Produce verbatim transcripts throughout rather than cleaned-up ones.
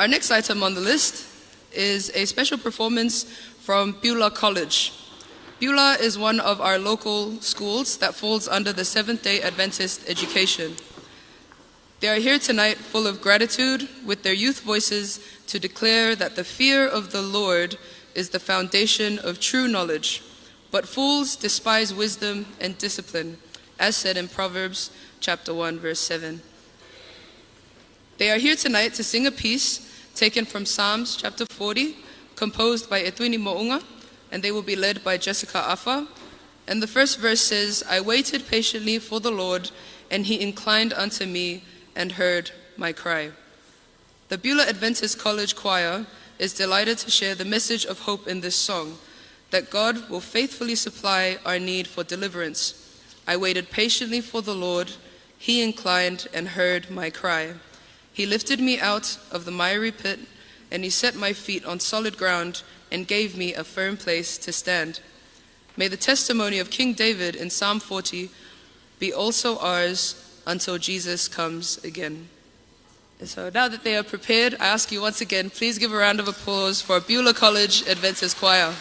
Our next item on the list is a special performance from Beulah College. Beulah is one of our local schools that falls under the Seventh-day Adventist education. They are here tonight full of gratitude with their youth voices to declare that the fear of the Lord is the foundation of true knowledge, but fools despise wisdom and discipline, as said in Proverbs chapter one, verse seven. They are here tonight to sing a piece taken from Psalms chapter forty, composed by Etwini Moʻunga, and they will be led by Jessica Afa. And the first verse says, "I waited patiently for the Lord, and he inclined unto me and heard my cry." The Beulah Adventist College Choir is delighted to share the message of hope in this song, that God will faithfully supply our need for deliverance. "I waited patiently for the Lord. He inclined and heard my cry. He lifted me out of the miry pit, and he set my feet on solid ground and gave me a firm place to stand." May the testimony of King David in Psalm forty be also ours until Jesus comes again. And so now that they are prepared, I ask you once again, please give a round of applause for Beulah College Adventist Choir.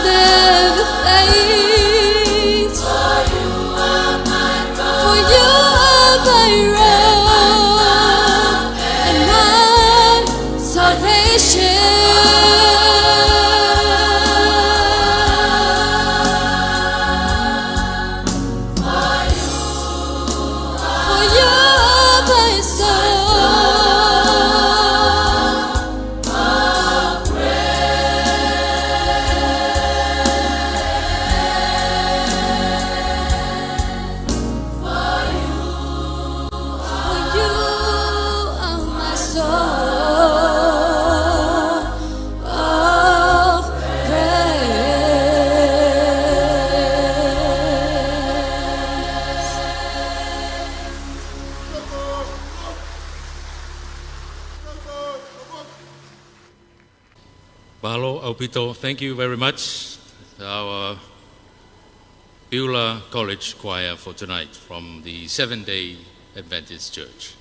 Never fades. For you are my rock and my salvation. For you are my song of praise. For you are my song of praise. Mālō ʻaupito, thank you very much, our Beulah College Choir for tonight from the Seventh Day Adventist Church.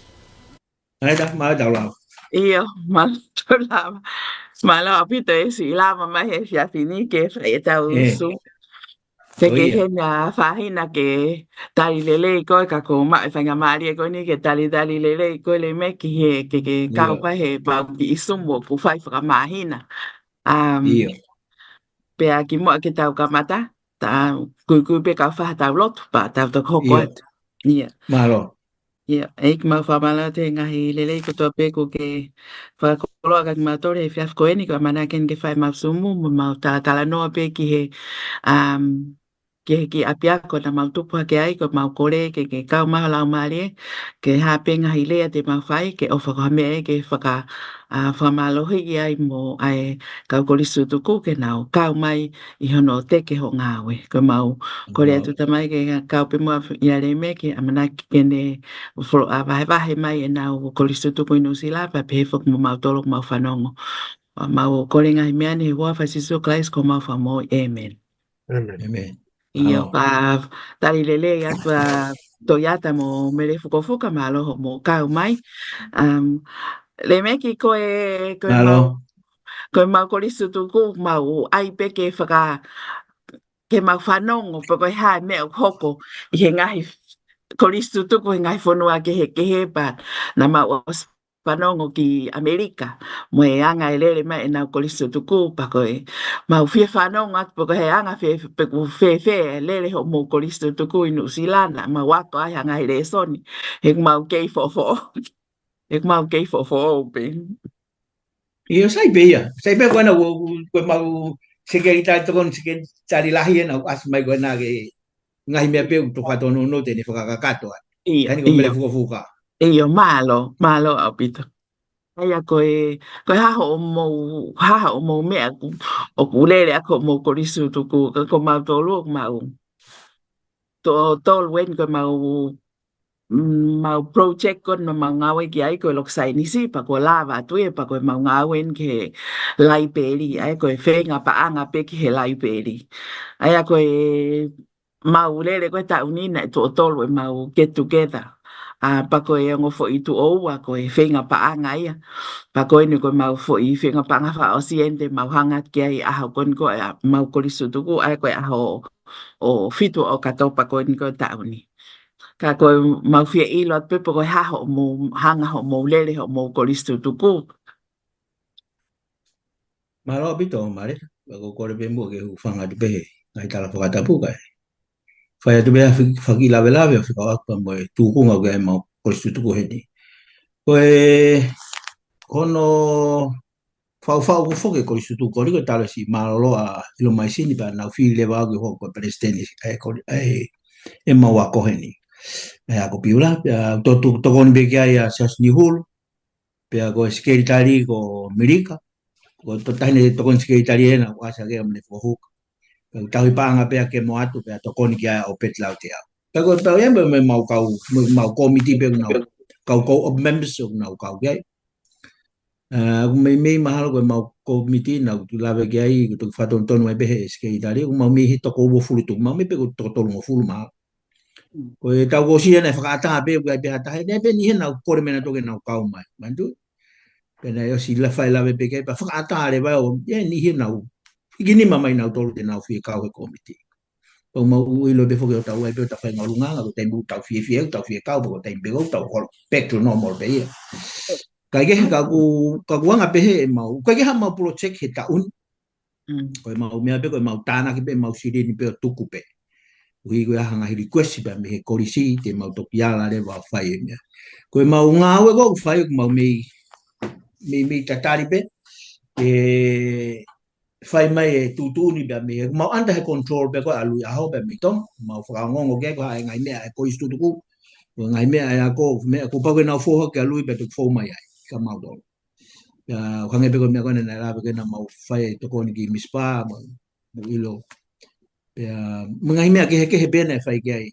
Alright, mālō e tau lau. ʻIo, mālō e tau lau. Mālō ʻaupito e siʻi lava mai he efiafi ni ke fai e tau ʻusu. Te ke heni a fahina ke tali lelei koe ka ko ma e faingamālie ko eni ke tali tali lelei koe Lemeki he ke ke kau pē he pau ki ʻIsumu ʻoku fai fakamāhina. Um, pea kimuʻa ke tau kamata, ta kuikui pē kau faha tau lotu, pea tau toki hoko atu. ʻIo. Mālō. ʻIo, ʻEiki mau fakamālō atu he ngaahi lelei kotoa pē kuo ke fakakoloa kiate kimautolu he efiafi ko eni, ko e ʻamanaki eni ke fai ʻemau sumu, mo ʻemau talatalanoa pē ki he, um, ki he kiʻi ʻapiako naʻa mau tupu hake ai, ko ʻemau kole ke ke kau mai ho Laumālie, ke hā pē ngaahi lea te mau fai, ke ʻofa ko ha meʻa ʻe ke faka, a, fakamālohiʻi ai mo e kau kolisi tutuku ke nau kau mai ʻi hono teke hoʻo ngāue. Ko ʻemau kole atu Tamai ke kau pē muʻa ʻia Lemeki, ʻamanaki ke ne folo-, a, vahevahe mai ʻenau kolisi tutuku ʻi Nuʻusila, pea pehē foki mo mautolu ʻoku mau fanongo. ʻA, mau kole ngaahi meʻa ni he huafa ʻo Sīsū Kalaisi ko homau Fakamoʻui. ʻĒmeni. ʻĒmeni. ʻĒmeni. ʻIo, pea tali lelei atu ʻa Toiata mo Mele Fukofuka, mālō hoʻomou kau mai. Um, Lemeki ko e, ko ʻemau, ko ʻemau kolisi tutuku, mau ʻai pē ke faka-, ke mau fanongo pe ko e hā e meʻa ʻoku hoko ʻi he ngaahi kolisi tutuku he ngaahi fonua kehekehe pea naʻa mau ʻosi fanongo ki ʻAmelika, mo e anga e lele mai ʻenau kolisi tutuku, pea ko e mau fie fanongo atu pe ko e anga fē, pe ʻoku fēfē e lele hoʻomou kolisi tutuku ʻi Nuʻusila, naʻa mau ako ai ha ngaahi lēsoni, he ʻoku mau kei foʻofoʻou. He ʻoku mau kei foʻofoʻou pē. ʻIo, sai pē ia. Sai pē ko ena, ko, ko, ko ʻemau sekelitali, tokoni sekelitali lahi ena, ʻoku ʻasi mai ko ena ke ngaahi meʻa pē ʻoku tau fakatonutonu te ne fakakakato atu. ʻIo, ʻio. Mele Fukofuka. ʻIo, mālō, mālō ʻaupito. ʻA ia ko e, ko e hā hoʻomou, hā hoʻomou meʻa ʻoku, ʻoku lele ʻaki hoʻomou kolisi tutuku, ka ko mautolu ʻoku mau, to-, tolu eni ko ʻemau, mm, mau project ko eni naʻa mau ngāue ki ai ko e loki saienisi, pea kuo lava atu ia, pea ko ʻemau ngāue eni ki he laipeli, ʻa ia ko e feinga paʻanga pē ki he laipeli. ʻA ia ko e mau lele ko e taʻu ni naʻe tuʻo tolu ʻemau get together. ʻA, pea ko e ongo foʻi tuʻo ua ko e feinga paʻanga ia. Pea ko eni ko ʻemau foʻi feinga paʻanga fakaʻosi eni te mau hanga ki ai ʻaho ko eni ko e ʻemau kolisi tutuku, ʻa ia ko e ʻaho ʻo fitu ʻo ʻOkatopa ko eni ko e taʻu ni. Ka ko ʻemau fie ʻilo atu pē pe ko e hā hoʻomou hanga hoʻomou lele hoʻomou kolisi tutuku. Mālō ʻaupito Mele, pea ko e kole pē muʻa ke u hūfanga atu pē he ngaahi tala fakatapu kae fai atu pē ha faki-, fakalavelave ʻo fekauʻaki pea mo e tūkunga ʻoku ʻi ai ʻemau kolisi tutuku heni. Ko e, ko hono faufau ko e foki e kolisi tutuku ko eni ko e tala siʻi mālōlō ʻa ʻIlo Maisini pea nau fili leva au ke hoko ko e palesiteni ʻa e koli-, ʻa e, ʻemau ako heni. ʻA e ako Beulah, pea to-, to-, tokoni pē ki ai ʻa Siaosi Nihulu, pea ko e sekelitali ko Milika, ko e tokotaha eni tokoni sekelitali ena, ʻoku ʻasi hake ʻa Mele Fukofuka. Pea ʻoku tauhi paʻanga pē ʻa Kemo Atu, pea tokoni ki ai ʻa ʻOpeti Lauteau. Pea ko e pau ia mo e, mo ʻemau kau, mo ʻemau kōmiti pē ʻoku nau, kau, kau ʻo members ʻoku nau kau ki ai. ʻA, ʻoku meimei mahalo ko ʻemau kōmiti naʻa ku lave ki ai, ko e toki fakatonutonu mai pē he sekelitali, ʻoku mau mei he toko uofulu tupu, mau mei pē ko e toko tolungofulu mahalo. Ko e taʻu kuo ʻosi ena naʻe fakaʻatā pē, ʻoku ʻi ai pē ha taha, naʻe pē niʻihi ʻenau kole meʻa naʻa toki nau kau mai. Manatuʻi? Pea naʻe ʻosi lava e lave pē ki ai, pea fakaʻatā leva ʻo, ʻe niʻihi ʻenau hiki nima mai nautolu te nau fie kau he kōmiti. Pau mau ʻilo pē foki ʻo tau ʻai pē ʻo tau fai ngā ʻulungaanga, ko e taimi ʻoku tau fiefia, ʻoku tau fie kau, ko e taimi pē ʻoku tau holo back to normal pē ia. Kae kehe ka ʻoku, ka ʻoku anga pē he ʻemau, ʻikai ke ʻi ai haʻamau project he taʻu ni. Ko ʻemau meʻa pē, ko ʻemau tānaki pē, ʻemau silini pē ʻo tuku pē. ʻUhi ko e hā e ngaahi request pē mei he kolisi, te mau toki ala leva ʻo fai e meʻa. Ko ʻemau ngāue ko ē ʻoku fai ʻoku mau mei, mei, mei tatali pē, ʻe fai mai e tuʻutuʻuni pē mei he, mau under he control pē ko ē ʻa Lui ʻAho pē mei Tonga, mau fakaongoongo ki ai ko e hā e ngaahi meʻa ʻa e kolisi tutuku, ko e ngaahi meʻa ʻa e ako, meʻa kuo pau ke nau fou hake ʻa Lui pea toki fou mai ai, ka mau tolo. Pea ʻoku hangē pē ko e meʻa ko ena naʻe lave ki ai ʻena mau fai e tokoni ki Misipa, mau, mau ʻilo. Pea, mo e ngaahi meʻa kehekehe pē naʻe fai ki ai.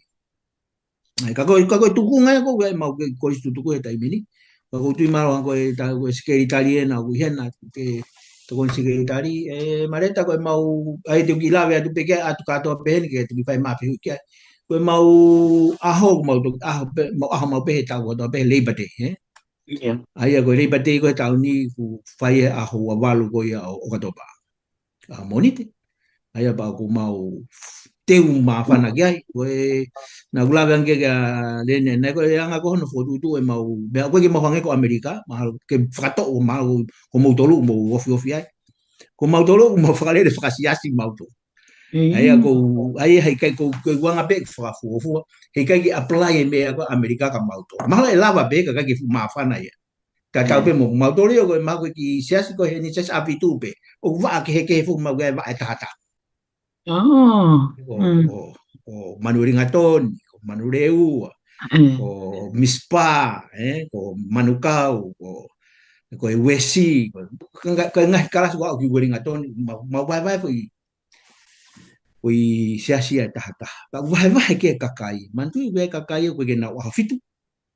ʻAi, ka ko e, ka ko e tuʻunga ia ko ē ʻemau ke kolisi tutuku he taimi ni. Ka ʻoku ou tui mahalo ko e, tā ko e sekelitali ʻena, ʻoku ʻi hena, ke tokoni sekelitali, ʻe Maleta ko ʻemau, ʻai te u kiʻi lave atu pē ki ai atu kātoa pē heni, ke te u kiʻi fai mai pē hui ki ai. Ko ʻemau ʻaho, mau toki, ʻaho pē, mau ʻaho mau pē he taʻu kotoa pē he Labor Day, ē? ʻIo. ʻA ia ko e Labor Day ko ē he taʻu ni ʻoku fai he ʻaho ua valu ko ia ʻo ʻOkatopa. ʻA Mōnite. ʻA ia pea ʻoku mau teu māfana ki ai. Ko e, naʻa ku lave ange kia Lene, naʻe ko e anga ko hono fokotuʻutuʻu ʻemau, meʻa ko ē ke mau hangē ko ʻAmelika, mahalo ke fakatoʻo, mahalo ko moutolu, mou ofiofi ai. Ko mautolu, mau fakalele fakasiasi mautolu. ʻA ia ko, ʻa ia heʻikai ko, ko e anga pē fakafuofua. Heʻikai ke apply e meʻa ko ē ʻAmelika kia mautolu. Mahalo ʻe lava pē ka ʻikai ke fuʻu māfana ia. Tatau pē mo mautolu ia ko e mau ko e kiʻi siasi ko eni siasi ʻapitu pē. ʻOku vaʻa kehekehe foki mau ko e vaʻa ʻe taha taha. Ko, ko, ko Manueli Ngatoni, ko Manueli Ua, ko Misipa, ē, ko Manukau, ko, ko e Uesi, ko, ko e ngaahi kalasi ʻoku aʻu ki Ueli Ngatoni, mau, mau vaevae foki ʻo e siasi ʻe taha taha. Ka ʻoku vahevahe ki he kakai. Manatuʻi ko e kakai ʻoku ʻikai ke nau ʻaho fitu.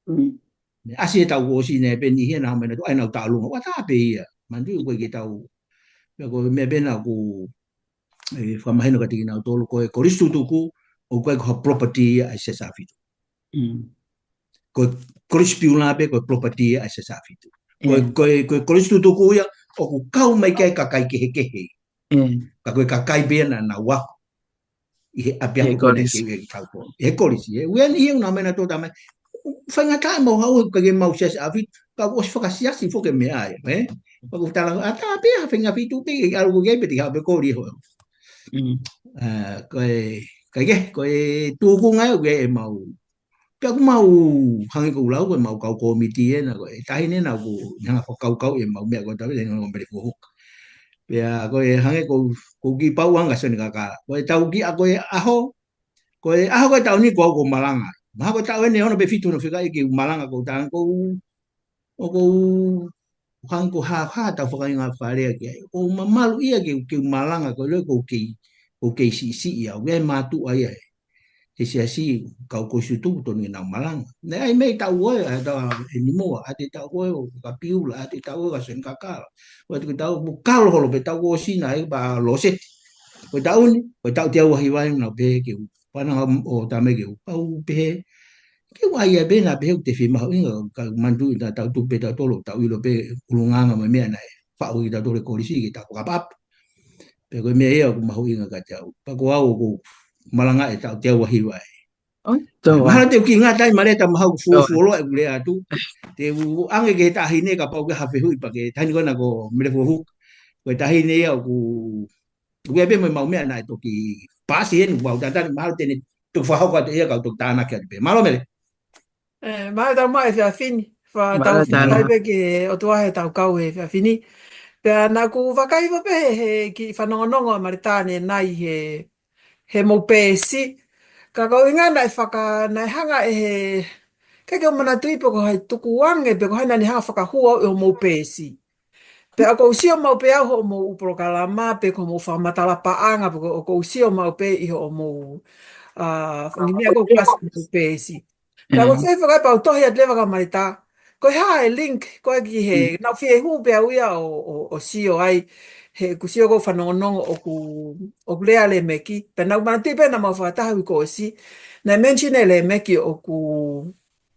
Mei ʻasi he taʻu kuo ʻosi naʻe pē niʻihi ʻena hā mai nautolu ʻai ʻenau taʻolunga. ʻOku ʻatā pē ia. Manatuʻi ʻoku ʻikai ke tau. Meʻa ko e meʻa pē naʻa ku, ʻe, fakamahino kiate kinautolu ko e kolisi tutuku, ʻoku ʻikai ko ha property ia ʻa e siasi ʻapitu. Ko e kolisi piula pē ko e property ia ʻa e siasi ʻapitu. Ko e, ko e, ko e kolisi tutuku ia, ʻoku kau mai ki ai e kakai kehekehe. Ka ko e kakai pē ia naʻa nau ako ʻi he ʻapiako ko ē naʻe kei ʻi ai kitautolu. ʻI he kolisi, ē. ʻOku ʻi ai e niʻihi ʻoku nau ō mai nautolu ʻo tala mai, faingataʻa ʻemau haʻu he ʻikai ke mau siasi ʻapitu, ka ʻosi fakasiasi foki e meʻa ia, ē? Ka ʻoku tala, ʻatā pē ha faʻahinga fitu pē, ʻalu ko ē pē te ke haʻu pē ko ē ʻo lī hoʻo. ʻA, ko e, ka ʻi ai, ko e tuʻunga ia ʻoku ʻi ai ʻemau Pea ʻoku mau hangē ko ʻeku lau ko ʻemau kau kōmiti ʻena ko e taʻahine ʻena ʻoku ne hanga fakakaukauʻi ʻemau meʻa ko ē tau ʻi ai ʻena ko Mele Fuahuka. Pea ko e hangē ko, ko e kiʻi pauʻanga Sione Kakala. Ko e tau kiʻi ʻa ko e ʻaho, ko e ʻaho ko e taʻu ni ko au ʻoku ou malanga. Mahalo ko e taʻu ʻeni ʻe ono pe fitu hono fika ʻi heʻeku malanga ko u tala ko u ʻoku ou hangē ko ha, ha tau fakainga fale ki ai. ʻOku ou mamalu ia ke, ke u malanga ko e loi ʻoku ou kei, ʻoku ou kei siʻisiʻi au. ʻOku ʻi ai e mātuʻa ia he, he siasi kau kolisi tutuku tonu ʻenau malanga. Naʻe ʻi ai mei taʻu ʻo e, ʻa e taʻu ʻe nimoa, ʻa e taʻu ʻo e ʻo ka Piula, ʻa e taʻu ʻo e ka Sione Kakala. ʻOku ʻi ai e taʻu ʻoku kalo holo pē taʻu ʻosi naʻe ʻi ai pē Loseti. Ko e taʻu ni, ko e taʻu teau ʻahiva ʻena pē ke u Pananga ʻo tama ke u pau pehē. Ke u ʻai ia pē naʻa pehē ʻoku te fiemahuʻinga, ka manatuʻi naʻa tau tupu pē tautolu, tau ʻilo pē ʻulungaanga mo e meʻa naʻe faʻu ʻe kitautolu e kolisi ke tau fakaʻapaʻapa. Pea ko e meʻa ia ʻoku mahuʻinga kiate au. Pea ko au ʻoku ou malanga he taʻu teau ʻahiva ē. Mahalo te u kiʻi ngata ai Maleta mahalo ʻoku fuofuoloa ʻeku lea atu. Te u ʻange ki he taʻahine kapau ʻoku ʻi ai ha fehuʻi pea ki he taʻahine ko ena ko Mele Fuahuka. Ko e taʻahine ia ʻoku ʻOku ʻi ai pē mo ʻemau meʻa naʻe toki paasi heni, ʻoku mau tatali, mahalo te ne toki fakahoko atu ia ka u toki tānaki atu pē. Mālō Mele. ʻE, mālō e tau maʻu e efiafi ni. Fakatau mālō e tau maʻu. Fakafetaʻi pē ki he ʻOtua he tau kau he efiafi ni. Pea naʻa ku vakai pē he, he kiʻi fanongonongo ʻa Maleta ʻanenai he, he mou peesi. Ka ko e ʻuhinga naʻe faka-, naʻe hanga ʻe he, ʻikai ke u manatuʻi pe ko hai tukuange, pe ko hai naʻa ne hanga fakahū au ʻi hoʻomou peesi. Pea ʻoku ou sio maʻu pē au hoʻomou polokalama, pe ko hoʻomou fakamatala paʻanga, pe ko, ʻoku ou sio maʻu pē ʻi hoʻomou, ʻa, fanga meʻa ʻoku kasi ʻi hoʻomou peesi. Pea ʻoku ou sio fakapapau tohi atu leva kia Maleta. Ko e hā e link, ko e ki he, naʻa ku fie hū pē au ia ʻo, ʻo, ʻo sio ai, he ʻoku ou sio ʻoku ou fanongonongo ʻoku, ʻoku lea Lēmeki. Pea naʻa ku manatuʻi pē naʻa mau fakataha ʻi he kuo ʻosi. Naʻe mention ʻe Lēmeki ʻoku,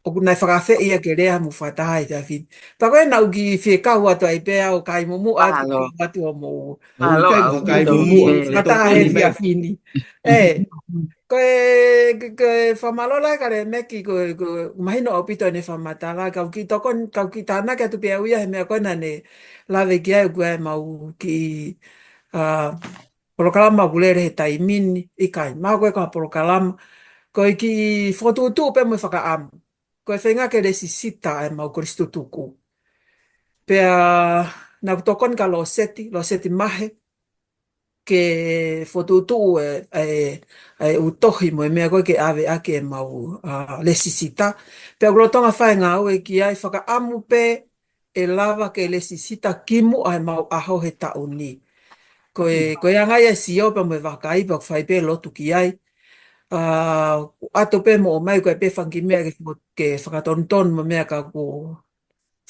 ʻoku nau fakaafeʻi ia ke lea mo fakataha he efiafi ni. Pea ko e naʻa ku kiʻi fie kau atu ai pē ʻo kai mumu atu, Mālō. Kau atu ʻo mou Mālō, ʻaupito. Kai mumu, Mālō. Fakataha he efiafi ni. ʻE, ko e, ko e, ko e fakamālō lahi kia Lemeki, ko e, ko e mahino ʻaupito ʻene fakamatala, kau kiʻi tokoni, kau kiʻi tānaki atu pē au ia he meʻa ko ē naʻa ne lave ki ai, ʻoku ʻi ai ʻemau kiʻi, ʻa, polokalama ʻoku lele he taimi ni, ʻikai, mahalo ko e kiʻi polokalama, ko e kiʻi fokotuʻutuʻu pē mo e fakaʻamu. Ko e feinga ke lēsisita ʻemau kolisi tutuku. Pea naʻa ku tokoni kia Loseti, Loseti Mahe, ke fokotuʻutuʻu e, e, e ʻū tohi mo e meʻa ko ē ke ʻave ʻaki ʻemau, ʻa, lēsisita. Pea ʻoku lolotonga fai e ngāue ki ai, fakaʻamu pē ʻe lava ke lēsisita kimuʻa ʻemau ʻaho he taʻu ni. Ko e, ko e anga ia e sio pea mo e vakai pea ʻoku fai pē lotu ki ai. ʻA, ʻoatu pē mo ʻomai ko e pē fanga kiʻi meʻa ke, ke fakatonutonu mo e meʻa ka ʻoku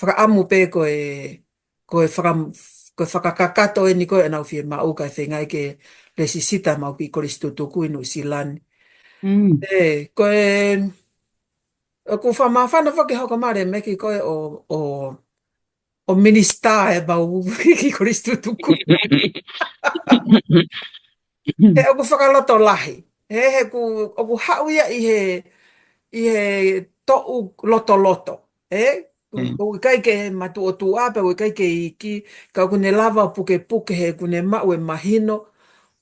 fakaʻamu pē ko e, ko e faka-, ko e fakakakato eni ko ē ʻenau fiemaʻu kae feinga ke lēsisita ʻemau kiʻi kolisi tutuku ʻi Nuʻusila ni. Mm. ʻE, ko e, ʻoku fakamāfana foki ke hoko mai Lemeki ko e ʻo, ʻo, ʻo minisitā ʻemau kiʻi kolisi tutuku. He ʻoku fakalotolahi. He, he ʻoku, ʻoku haʻu ia ʻi he, ʻi he toʻu lotoloto. ʻE? Mm. ʻOku ʻikai ke matuʻotuʻa, pea ʻoku ʻikai ke iiki, ka ʻoku ne lava pukepuke he ʻoku ne maʻu e mahino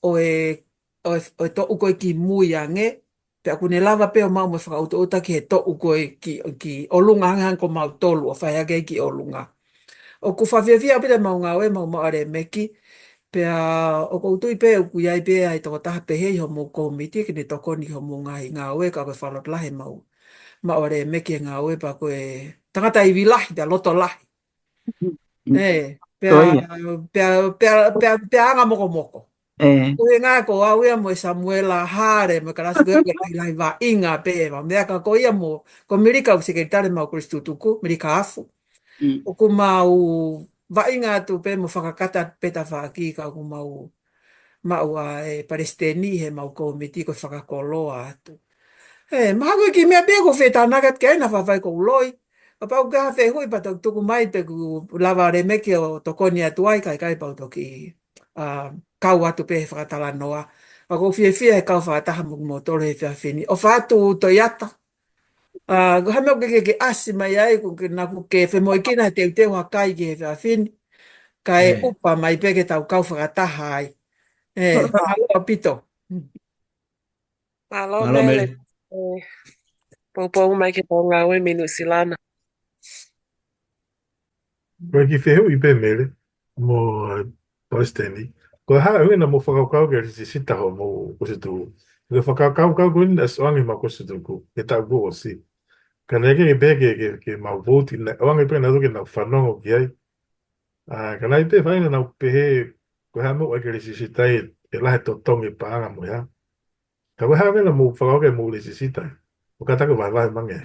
ʻo e, ʻo e, ʻo e toʻu ko ē ki mui ange, pea ʻoku ne lava pē ʻo maʻu mo e fakaʻutoʻuta ki he toʻu ko ē ki, ki ʻolunga hangehangē ko mautolu ʻo fai hake ki ʻolunga. ʻOku fakafiefia ʻaupito ʻemau ngāue, mau maʻu ʻa Lemeki, pea ʻoku ou tui pē ʻoku ʻi ai pē ʻa e tokotaha pehē ʻi homou kōmiti ke ne tokoni ki homou ngaahi ngāue ka ko e fakalotolahi ʻemau maʻu ʻa Lemeki he ngāue pea ko e tangata ivi lahi, pea loto lahi. Mm. ʻE, pea, Ko ia. pea, pea, pea, pea anga mokomoko. ʻE. Ko e ngā ko au ia mo e Samuela Hale, mo e kalasi ko ia ko e lahi lahi vaʻinga pē, ma meʻa ka ko ia mo, ko Milika ʻoku sekelitali ʻemau kolisi tutuku, Milika Afu. Mm. ʻOku mau vaʻinga atu pē mo fakakata pē tafaʻaki ka ʻoku mau maʻu ʻa e palesiteni he mau kōmiti ko e fakakoloa atu. ʻE, mahalo ko e kiʻi meʻa pē ʻoku ou fie tānaki atu ki ai naʻa faifai ko u loi. Kapau ʻoku ʻi ai ha fehuʻi pea toki tuku mai pe ʻoku lava ʻa Lemeki ʻo tokoni atu ai, ka ʻikai pea u toki, ʻa, kau atu pē he fakatalanoa. Ka ʻoku ou fiefia he kau fakataha mo kimoutolu he efiafi ni. ʻOfa atu Toiata. ʻA, ko e hā e meʻa ʻoku ke, ke, ke ʻasi mai ai, ʻoku ke, naʻa ʻoku ke femoʻuekina he teuteu ha kai ki he efiafi ni. Kae ʻupa mai pē ke tau kau fakataha ai. ʻE, mālō ʻaupito. Mālō, Mālō, Mele. Mele. ʻE, poupou mai ki heʻemau ngāue mei Nuʻusila na. Ko e kiʻi fehuʻi pē Mele, mo, ʻe, palesiteni. Ko e hā e ʻuhinga naʻa mou fakakaukau ke lēsisita homou kolisi tutuku. Ko e fakakaukau ko eni naʻe ʻoange ʻe he kau kolisi tutuku, he taʻu kuo ʻosi. Ka naʻe ʻikai ke pehē ke, ke, ke mau vouti, naʻe ʻoange pē naʻa tau ke nau fanongo ki ai. ʻA, ka naʻe ʻi ai pē faʻahinga naʻa nau pehē, ko e hā e meʻa ʻoku ʻai ke lēsisita ai, ʻe lahi e totongi paʻanga mo e hā. Ka ko e hā e ʻuhinga naʻa mou fakakaukau ke mou lēsisita ai. ʻOku ʻikai ke vahevahe mai ange.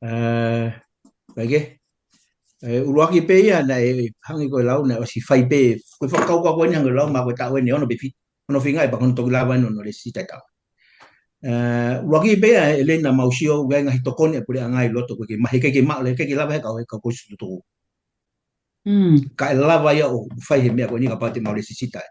ʻE, ʻikai ke. ʻE, ʻuluaki pē ia naʻe hangē ko e lau naʻe ʻosi fai pē. Ko e fakakaukau ko eni hangē ko e lau ma ko e taʻu eni ono pe fitu. Ono feinga ʻe pea ko hono toki lava eni hono lēsisita e taʻu. ʻE, ʻuluaki pē ia ʻEleni naʻa mau sio ʻoku ʻi ai e ngaahi tokoni ʻa e puleʻanga ʻi loto ko ē ke mahe ke ke maʻu le ke ke lava he kau, he kau kolisi tutuku. Mm. Kae lava ia ʻo fai he meʻa ko eni kapau te mau lēsisita ai.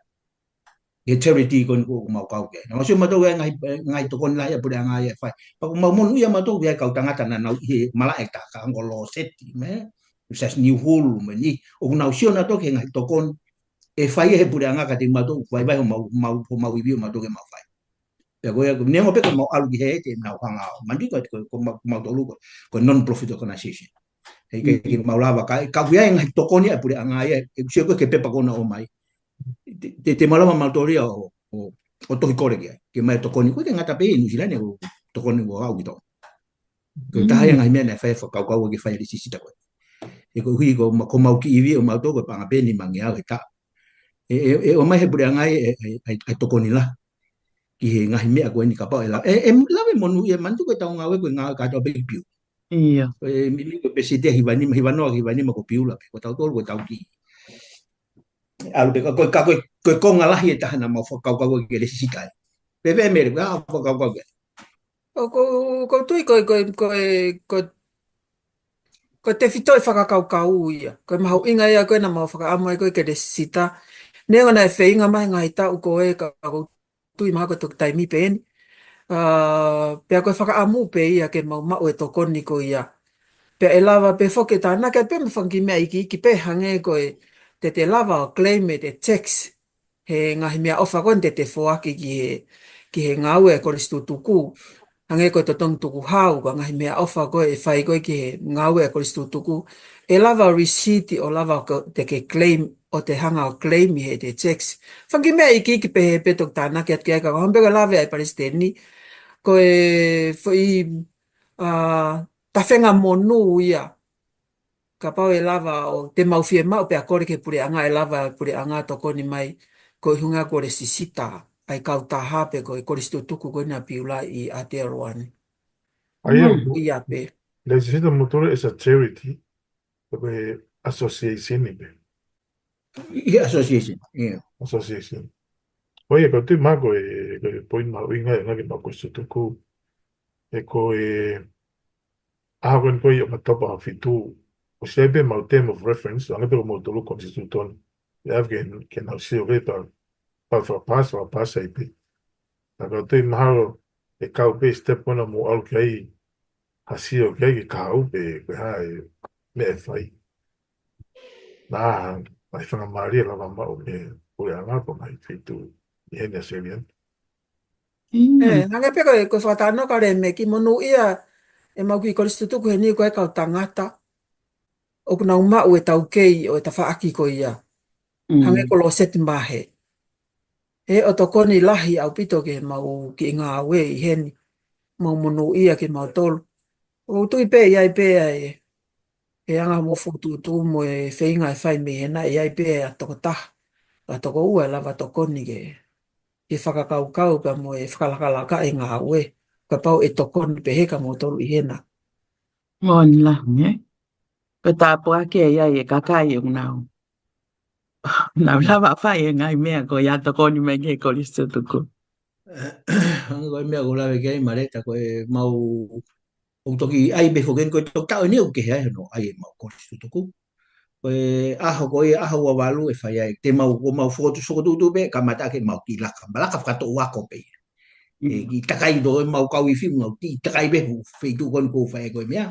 He charity ko eni ʻoku mau kau ki ai. Naʻa mau sio mautolu ʻoku ʻi ai e ngaahi, ngaahi tokoni lahi ʻa e puleʻanga ia ʻe fai. Pea ʻoku mau monūʻia mautolu ʻoku ʻi ai e kau tangata naʻa nau ʻi he malaʻe ʻe taha ka hangē ko Loseti, mo e, Sas Niuhulu, mo e niʻihi. ʻOku nau sio nautolu ki he ngaahi tokoni ʻe fai ʻe he puleʻanga kiate kimautolu, vaivai homau, homau, homau ivi ʻomautolu ke mau fai. Pea ko ia, neongo pē ko ʻemau ʻalu ki hē te nau hanga ʻo, manatuʻi ko, ko, ko mau, ko mautolu ko, ko e non-profit organization. He ke, Mm. ke mau lava ka, ka ʻoku ʻi ai e ngaahi tokoni ʻa e puleʻanga ia, ʻe sio ko ē ki he pepa ko ena ʻomai. Te, te, te mau lava mautolu ia ʻo, ʻo, ʻo toki kole ki ai. Ke ʻomai tokoni, ʻoku ʻikai ke ngata pē ʻi Nuʻusila ni ʻoku tokoni ʻo aʻu ki Tonga. Ko e taha ia Mm. ngaahi meʻa naʻe fai fakakaukau ke fai lēsisita ko ē. He koeʻuhi ko ma-, ko ʻemau kiʻi ivi ʻomautolu ko e paʻanga pē ʻe nima ngeau he taʻu. ʻE, ʻe, ʻe ʻomai he puleʻanga e, e, e, e, e tokoni lahi ki he ngaahi meʻa ko eni kapau ʻe la-, ʻe, ʻe lava e monūʻia, manatuʻi ko ʻetau ngāue ko e ngāue kātoa pē ki Piula. ʻIo. Ko e mimi ko e peseti ʻe hiva nima, hiva noa ki hiva nima ko Piula pē, ko tautolu ko ʻetau kiʻi. ʻAlu pē, ka ko e, ka ko e, ko e konga lahi e taha naʻa mau fakakaukau ke lēsisita ai. Pea pehē Mele, ko e hā hoʻo fakakaukau ki ai? ʻOku ou, ʻoku ou tui ko e, ko e, ko e, ko e, ko e tefitoʻi fakakaukau ia. Ko e mahuʻinga ia ko ē naʻa mau fakaʻamu ai ko ē ke lēsisita. Neongo naʻe feinga mai ngaahi taʻu ko ē ka ʻoku ou tui mahalo ko e toki taimi pē eni. Ā, pea ko e fakaʻamu pē ia ke mau maʻu e tokoni ko ia. Pea ʻe lava pē foki tānaki pē mo e fanga kiʻi meʻa iiki, iiki pē hangē ko e te te lava ʻo claim e te tax he ngaahi meʻaʻofa ko eni te te foaki ki he, ki he ngāue ʻa e kolisi tutuku. Hangē ko e totongi tukuhau, ko e ngaahi meʻaʻofa ko ē ʻe fai ko ē ki he ngāue ʻa e kolisi tutuku. ʻE lava ʻo receipt ʻo lava ko ē te ke claim, ʻo te hanga ʻo claim he te tax. Fanga kiʻi meʻa iiki, iiki pē he pē toki tānaki atu ki ai ka ko e hā pē ko e lave ʻa e palesiteni. Ko e foʻi, ā, tafenga monū ia. Kapau ʻe lava ʻo te mau fiemaʻu pea kole ki he puleʻanga ʻe lava puleʻanga tokoni mai ko e ʻuhinga ko e lēsisita ʻa e kautaha pe ko e kolisi tutuku ko ena ʻa Piula ʻi Aotearoa ni. ʻA ia, Mau ia pē. Lēsisita motole as a charity, pe ko e association pē. ʻI he association, ʻio. Association. ʻO ia, ko e tui mahalo ko e, ko e point mahuʻinga ia ʻa e ngaahi meʻa kolisi tutuku. He ko e, ʻaho ko eni ko ē ʻo Okatopa ʻaho fitu. ʻOsi ʻi ai pē mau term of reference, ʻa ia pē ko e mau tolu konisitūtone. ʻE ʻave ke, ke nau sio pē pea, pea fakapaasi, fakapaasi ai pē. Ka ko e tui mahalo ʻe kau pē step ko ena mo ʻalu ki ai, ha sio ki ai ke kau pē, ko e hā e meʻa ʻe fai. Naʻa, mai fanga mālie lava maʻu ke puleʻanga pe ko e ngaahi feituʻu ʻi heni ʻAositelēlia. ʻIo. Ē, hangē pē ko e, ko e fakatalanoa ka le me ki monūʻia ʻemau kiʻi kolisi tutuku heni ko e kau tangata ʻoku nau maʻu e taukei ʻo e tafaʻaki ko ia. Mm. Hangē ko Loseti Mahe. He ʻoku tokoni lahi ʻaupito ki heʻemau kiʻi ngāue ʻi heni. Mau monūʻia kimautolu. ʻOku ou tui pē ʻe ʻi ai pē ʻa e, e anga mo e fokotuʻutuʻu mo e feinga ʻe fai mei hena, ʻe ʻi ai pē ʻa e tokotaha, ʻa e tokoua ʻe lava tokoni ke, ke fakakaukau pea mo e fakalakalaka e ngāue. Kapau ʻe tokoni pē he ka moutolu ʻi hena. Moʻoni lahi, ē? Ko e tāpuaki ia ʻa e kakai ʻoku nau, nau lava fai e ngaahi meʻa ko ia tokoni mai ki he kolisi tutuku. Hangē ko e meʻa ʻoku lave ki ai Maleta ko e mau, ʻoku toki ʻai pē foki eni ko e toki taʻu eni ʻoku kehe ai hono ʻai ʻemau kolisi tutuku. Ko e ʻaho ko ia, ʻaho ua valu ʻe fai ai. Te mau, ko mau fokotuʻu, fokotuʻutuʻu pē, kamata ke mau kiʻi laka, ma laka fakatoʻu ako pē ia. ʻE, mm, kiʻi takai tō ʻemau kau ifi, mau kiʻi takai pē, feituʻu ko eni ʻoku fai ko e meʻa.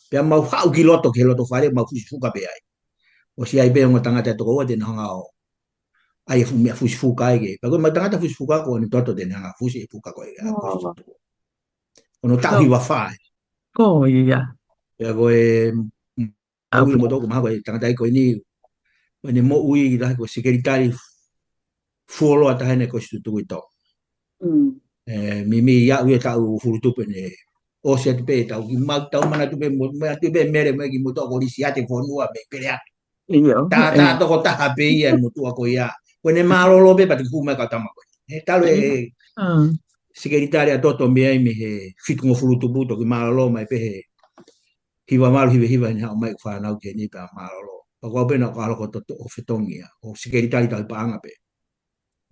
Pea mau haʻu ki loto, ki loto fale, mau fusi fuka pē ai. ʻOsi ʻi ai pē ongo tangata toko ua te nau hanga ʻo ʻai e fuʻu meʻa fusi fuka ai ke. Pea ko ʻemau tangata fusi fuka ko eni toto te nau hanga fusi e fuka ko e, ʻa, fusi fuka. Ko hono taʻu hiva fā ē. Ko ia. Pea ko e, mm, ʻa, moʻui mo toko maha ko e tangata ia ko eni, ko ʻene moʻui lahi ko e sekelitali fuoloa taha ʻene kolisi tutuku ʻi Tonga. Mm. Ē, mimi ia ʻi he taʻu hongofulu tupu ʻene ʻosi atu pē, tau kiʻi mau, tau manatu pē, mo, manatu pē Mele mo e kiʻi motuʻa kolisi ʻa e fonua mei Peleatu. ʻIo. Tā, tā, ē, toko taha pē ia e motuʻa ko ia. Ko ʻene mālōlō pē pea toki hū mai e kau tama ko ē. He talu e, mm, sekelitali ʻa Toto mei ai mei he fitungofulu tupu toki mālōlō mai pē he hiva valu hiva hiva ʻene haʻu mai ʻeku fānau ki heni pea mālōlō. Pea ko au pē naʻa ku ʻalu ko Toto ʻo fetongi ia. ʻO sekelitali tauhi paʻanga pē.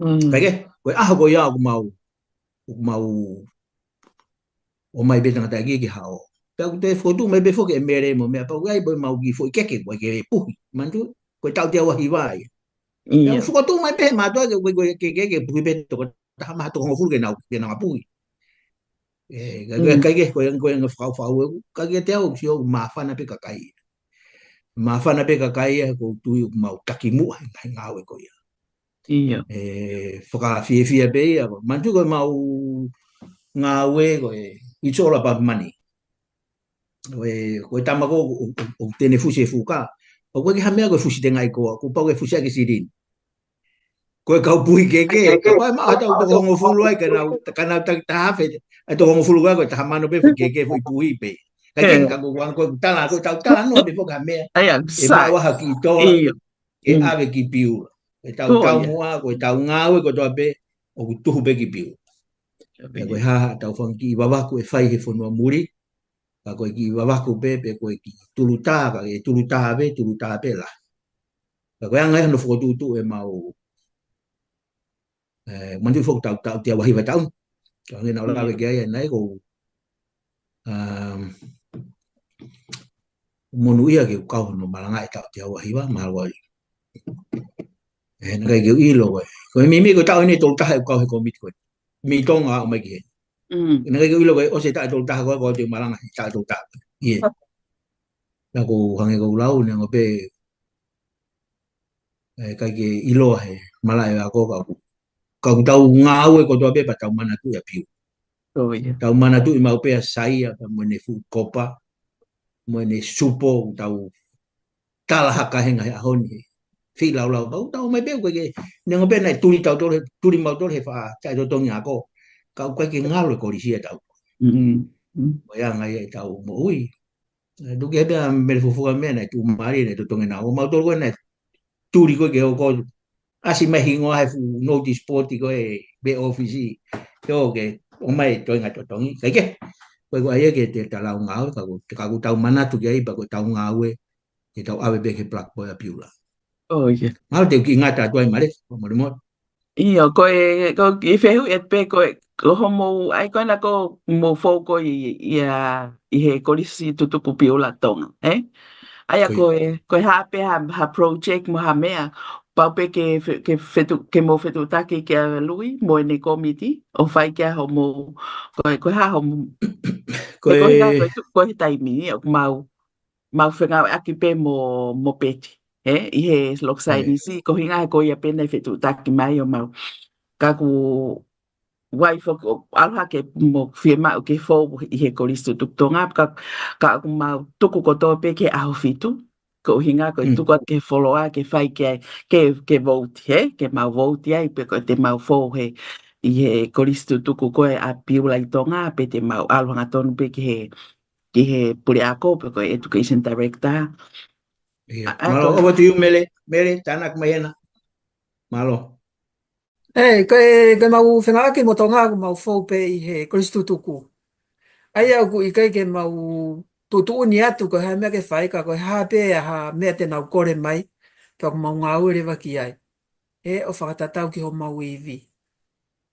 Mm. Pea ke, ko e ʻaho ko ia ʻoku mau, ʻoku mau ʻomai pē tangataʻeiki ke haʻu. Pea ʻoku toe fokotuʻu mai pē foki e Mele mo e meʻa pea ʻoku ʻi ai pē ʻemau kiʻi foʻi keke, ko e keke puhi. Manatu, ko e taʻu teau hiva ia. Pea ʻoku, ʻio, fokotuʻu mai pē he mātuʻa ke, ko e, ko e keke, ke puhi pē toko taha maha toko hongofulu ke nau, ke nau puhi. Ē, ka, ka, mm, ʻikai ke, ko e, ko e ngaahi fakaʻufaʻu ē, ʻikai ke te au sio ʻoku māfana pē kakai. Māfana pē kakai ia, ʻoku ou tui ʻoku mau takimuʻa he ngaahi ngāue ko ia. ʻIo. Ē, fakafiefia pē ia, ko, manatu ko ʻemau ngāue ko e, it's all about money. Ko e, ko e tama ko ē, ʻo, ʻo, ʻo te ne fusi e fuka. ʻOku ʻikai ke ha meʻa ko e fusi tengaʻi koā, kuo pau ke fusi ʻaki e silini. Ko e kau puhi keke, kapau ʻe maʻu ha taʻu toko hongofulu ai, ka nau, ka nau taki taha afe, ʻa e toko hongofulu ko ē, ko e taha mano pē, foʻi keke, foʻi puhi pē. Ka, ē, ke ka ko kuang ko tala, ko tau talanoa pē foki ha meʻa. ʻAi, ʻe, sai, maʻu ha kiʻi tola, ʻio, ke, mm, ʻave ki Piula. Ko ʻetau, ko ia, taumuʻa, ko ʻetau ngāue kotoa pē, ʻoku tuhu pē ki Piula. Pea ko e hā haʻatau fanga kiʻi vavaku ʻe fai he fonua muli, ka ko e kiʻi vavaku pē, pe ko e kiʻi tulutā, ka ke tulutā pē, tulutā pē lahi. Ka ko e anga ia hono fokotuʻutuʻu ʻemau, ē, manatu foki tau, tau teau hiva taʻu. Ka hangē naʻa ku lave ki ai ʻanenai, ko Um, monūʻia ke u kau hono malanga ʻi he taʻu teau hiva, mahalo ʻe ʻikai ke u ʻilo ko e. Ko e meimei ko e taʻu ʻeni ʻe tolu taha ʻeku kau he kōmiti ko ē. Mei Tonga ʻo aʻu mai ki heni. Mm. ʻIkai ke u ʻilo ko e ʻosi e taʻu ʻe tolu taha ko ē, ko e te malanga he taʻu ʻe tolu taha ko ē. ʻIo. Naʻa ku hangē ko e lau, neongo pē ʻe ʻikai ke ʻiloa he malaʻe ako ka ʻoku, ka ʻoku tau ngāue kotoa pē pea tau manatuʻi ʻa Piula. ʻIo. Tau manatuʻi maʻu pē ʻa Saia, pea mo ʻene fuʻu kopa, mo ʻene supo, ʻoku tau tala hake he ngaahi ʻaho ni he feilaulau. Pea ʻoku tau mai pē ʻoku ʻikai ke, neongo pē naʻe tuli tautolu, tuli mautolu he faʻa taʻetotongi ako. Ka ʻoku ʻikai ke ngalo e kolisi ʻa tautolu. Mm. Mm. Ko ia ngai ʻetau moʻui. ʻE, tuku ke pea mele fufuka mea naʻe tuʻumālie naʻe totongi naʻa ʻo mautolu ko ē naʻe tuli ko ē ke ʻo ko ʻasi mai hingoa he fuʻu notice board ko ē pē ʻōfisi. Ke ʻo ke ʻomai toenga totongi. ʻIkai ke. Ko e ko ia ke te talau ngāue, ka ʻoku, ka ʻoku tau manatu ki ai pea ko e tau ngāue, ke tau ʻave pē ke black boy ʻa Piula. ʻIo. Mahalo te u kiʻi ngata atu ai Maleta, ko Molemole. ʻIo, ko e, ko e kiʻi fehuʻi atu pē ko e, ko hoʻomou, ʻai ko ena ko hoʻomou fou ko ē ʻi, ʻi he kolisi tutuku Piula Tonga, ē? ʻAi ia ko e, ko e hā pē ha, ha project mo ha meʻa, pau pē ke fe-, ke fetu-, ke mou fetuʻutaki kia Lui, mo ʻene kōmiti, ʻo fai kia hoʻomou, ko e, ko e hā hoʻomou, ko e, ko e taimi ni, ʻoku mau mau fengāueʻaki pē mo, mo Peti, ē, ʻi he loki saienisi, ko hinga he ko ia pē naʻe fetuʻutaki mai ʻo mau. Ka ʻoku ʻi ai foki ʻalu hake mo fiemaʻu ke fou ʻi he kolisi tutuku Tonga, ka, ka ʻoku mau tuku kotoa pē ki he ʻaho fitu, ko hinga ko e tuku atu ki he foloa ke fai ke, ke, ke vouti, ē, ke mau vouti ai, pe ko te mau fou he, ʻi he kolisi tutuku ko ē ʻa Piula ʻi Tonga, pe te mau ʻalu hangatonu pē ki he ki he puleako pe ko e education director. ʻIo. ʻA, ʻa, mālō, ko over to you, Mele. Mele, tānaki mai ena. Mālō. ʻE, ko e, ko e mau fengāueʻaki mo Tonga, ko mau fou pē ʻi he kolisi tutuku. ʻAi ia ʻoku ʻikai ke mau tuʻutuʻuni atu ko e hā e meʻa ke fai ka ko e hā pē ha meʻa te nau kole mai, pea ʻoku mau ngāue leva ki ai. ʻE, ʻo fakatatau ki homau ivi.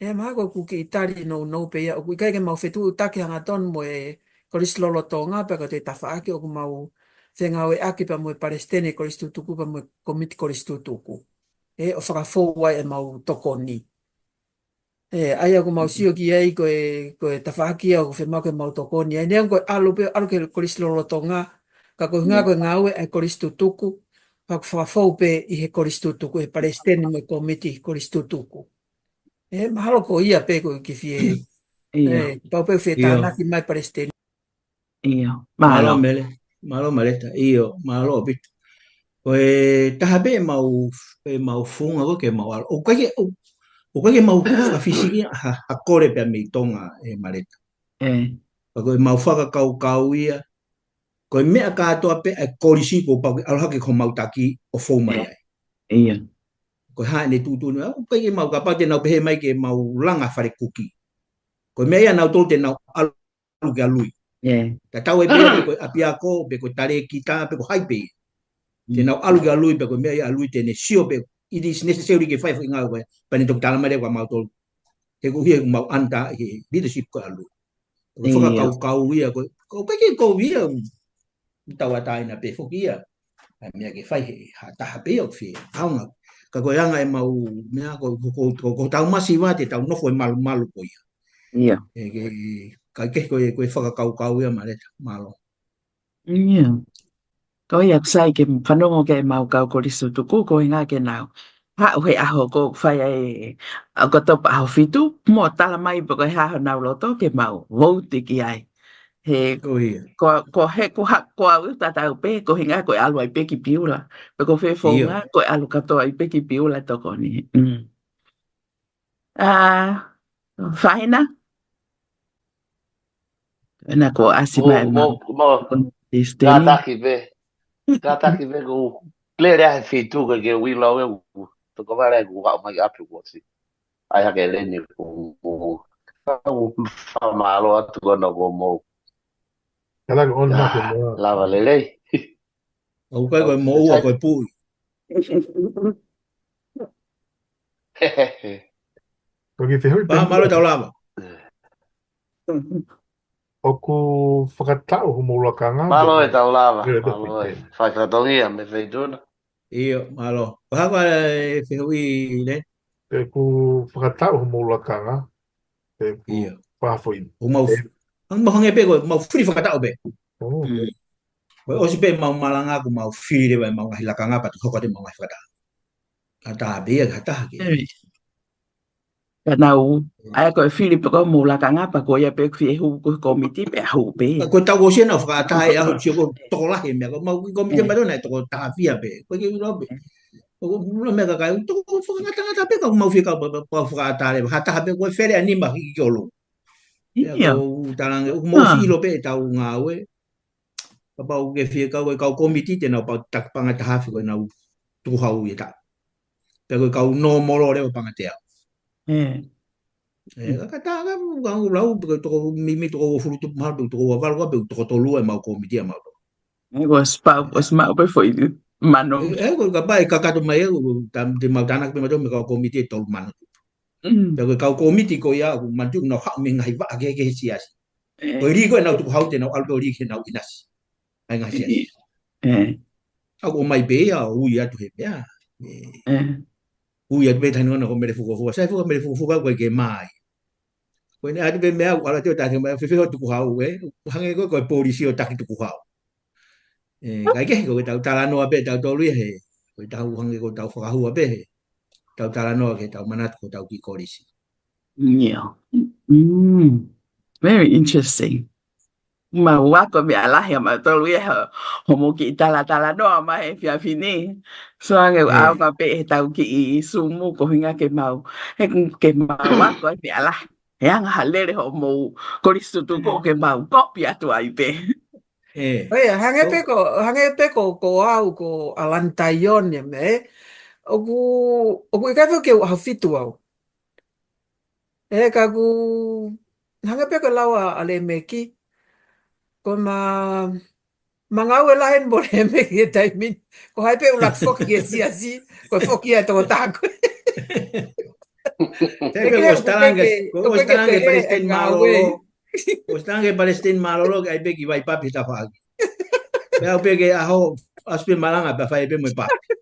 ʻE, mahalo ko ʻeku kiʻi tali nounou pē ia, ʻoku ʻikai ke mau fetuʻutaki hangatonu mo e kolisi lolotonga, pea ko e tafaʻaki ʻoku mau fengāueʻaki pea mo e palesiteni kolisi tutuku, pea mo e kōmiti kolisi tutuku. ʻE, ʻo fakafou ai ʻemau tokoni. ʻE, ʻa ia ʻoku mau sio ki ai ko e, ko e tafaʻaki ia ʻoku fiemaʻu ke mau tokoni ai. Neongo ko e ʻalu pē, ʻalu ki he kolisi lolotonga, ka ko e hinga ko e ngāue ʻa e kolisi tutuku, pea ʻoku fakafou pē ʻi he kolisi tutuku, he palesiteni mo e kōmiti kolisi tutuku. ʻE, mahalo ko ia pē ko e kiʻi fie. ʻIo. ʻE, pau pē fie tānaki mai palesiteni. ʻIo. Mālō. Mālō Mele. Mālō Maleta. ʻIo, mālō ʻaupito. Ko e taha pē ʻemau, ʻemau funga ko ē ke mau ʻalu. ʻOku ʻikai ke, ʻo, ʻoku ʻikai ke mau fakafisiki ha, ha kole pea mei Tonga ʻe Maleta. ʻE. Ka ko ʻemau fakakaukau ia, ko e meʻa kātoa pē ʻa e kolisi kuo pau ke ʻalu hake ki homau taki ʻo fou mai ai. ʻIo. Ko e hā ʻene tuʻutuʻuni, ʻoku ʻikai ke mau kapau te nau pehē mai ke mau langa fale kuki. Ko e meʻa ia nautolu te nau ʻalu ki a Lui. ʻE. Tatau ai pē pe ko e ʻapiako, pe ko e talēkita, pe ko hai pē. Te nau ʻalu ki a Lui, pe ko e meʻa ia ʻa Lui te ne sio pe, it is necessary ke fai foʻi ngāue ko ē, pea ne toki tala mai leva kia mautolu. He ko ia ʻoku mau under he leadership ko ē ʻa Lui. Ko e fakakaukau ia, ko, ko, ko e kiʻi ko ia, ʻoku tauʻatāina pē foki ia. ʻA e meʻa ke fai he, ha taha pē ia ʻoku fie ʻaonga. Ka ko e anga ʻemau, meʻa ko, ko, ko, ko, ko tau masiva te tau nofo ʻi he malumalu ko ia. ʻIo. ʻE, ke, ka ke ko e, ko e fakakaukau ia Maleta, mālō. ʻIo. Ko ia ʻoku sai ke fanongo ki heʻemau kau kolisi tutuku, ko e hinga ke nau haʻu he ʻaho ko ē ʻoku fai ai, ʻa, ko e top ʻaho fitu, mo tala mai pe ko e hā honau loto ke mau vouti ki ai. He, ko ia. Ko, ko he, ko ha, ko au tatau pē, ko e hinga ko e ʻalu ai pē ki Piula. Pe ko fē founga, ko e ʻalu kātoa ai pē ki Piula tokoni. Mm. ʻA, Faina? Ena ko ʻasi mai mo, mo, mo, Destiny. Kātaki pē. Kātaki pē ko lele he fitu ke, ke uila ʻe u. Toko vale ʻeku haʻu mai ʻapi kuo ʻosi. ʻAi hake leni ko, ko, ko, fakamālō atu kona ko mo. Kātaki on ma ke mo. Lava lelei. ʻOku ʻikai ko e moʻua, ko e puʻi. Ko e kiʻi fehuʻi pē. Mālō tau lava. ʻOku fakataʻu homou lakanga. Mālō e tau lava. Mālō e. Fai fatongia mei Feituʻuna. ʻIo, mālō. Ko e hā e fehuʻi, Leni? Pe ʻoku fakataʻu homou lakanga. Pe ʻoku fakafoʻi. ʻOku mau, mau hangē pē ko ʻemau fili fakataʻu pē. Ko e ʻosi pē ʻemau malanga ʻoku mau fili leva ʻemau ngaahi lakanga pea toki hoko atu ʻemau ngaahi fakataha. Ka taha pē ia, ka taha ke. Ka nau, ʻa ia ko e fili pē ko homou lakanga pea ko ia pē ʻoku fie hū ko e kōmiti pea hū pē. Ka ko e tau ʻosi ʻenau fakataha ʻe au sio ko e tokolahi e meʻa. Ko ʻemau kiʻi kōmiti ʻe mautolu naʻe toko taha fia pē. Ko e kiʻi ʻilo pē. Ko e ʻilo meʻa kakai, toko fakangatangata pē ka ʻoku mau fie kau pē, pea, pea, pea fakataha leva. Ha taha pē ko e fele ʻa e nima hiki ki ʻolunga. Pea ko u talange, ʻoku mau fie ʻilo pē ʻetau ngāue. Kapau ʻoku ke fie kau, ko e kau kōmiti te nau pau taki panga taha afe ko ʻenau tukuhau ia ta. Pea ko e kau nōmolo leva panga teau. ʻE, ka, ka ta, ka, ka, ka, lau, pe ko e toko mimi, toko uofulu tupu mahalo, pe toko uavalu ka, pe toko tolu ʻemau kōmiti ʻamautolu. ʻE, ko e spau, ko e smau pē foʻi mano. ʻE, ʻe, ko e kapau ʻe kakato mai ʻe, ko, ta, te mau tānaki pē mautolu mei he kau kōmiti ʻe tolu mano tupu. Pea ko e kau kōmiti ko ia, ʻoku manatu ʻoku nau haʻu mei he ngaahi vaʻa kehekehe he siasi. Ko e lī ko ʻenau tukuhau te nau ʻalu pē ʻo lī ki heʻenau ʻinasi. ʻA e ngaahi siasi. ʻOku ʻomai pē ia, ʻo ui atu he meʻa. ʻE, ui atu pē taha ni ko ʻena ko Mele Fukofuka. Sai Fuka, Mele Fukofuka, ko e ke mai. Ko ʻene ʻatu pē meʻa, ʻalu atu ʻo tātā mai, fēfē hoʻo tukuhau, ē? Hangē ko e, ko e polisi ʻo taki tukuhau. ʻE, kaikehe, ko e tau talanoa pē, tautolu ia he, ko e tau hangē ko e tau fakahua pē he, tau talanoa ke tau manatu ko e tau kiʻi kolisi. ʻIo. Mm. Very interesting. Mau ako meʻa lahi ʻamautolu ia he, homou kiʻi talatalanoa mai he efiafi ni. So ange ʻaonga pē he tau kiʻi sumu ko hinga ke mau. He ke mau ako meʻa lahi. He anga ha lele homou kolisi tutuku ke mau kopi atu ai pē. ʻE. ʻOia, hangē pē ko, hangē pē ko, ko au, ko ʻAlani Taione mei. ʻOku, ʻoku ʻikai pē ke u ʻaho fitu au. ʻE ka ʻoku, hangē pē ko e lau ʻa Lēmeki. Ko ma, ma ngāue lahi eni mo Lēmeki he taimi ni. Ko hai pē ʻoku laki foki ki he siasi, ko e foki ia ʻa e tokotaha ko ē. Te ke ʻosi talange, ko ʻosi talange Palesiteni Mālōlō. ʻOsi talange Palesiteni Mālōlō ke ʻai pē ki vai papi he tafaʻaki. Pea ʻai pē ke ʻaho, ʻasi pē malanga pea fai pē mo e papi.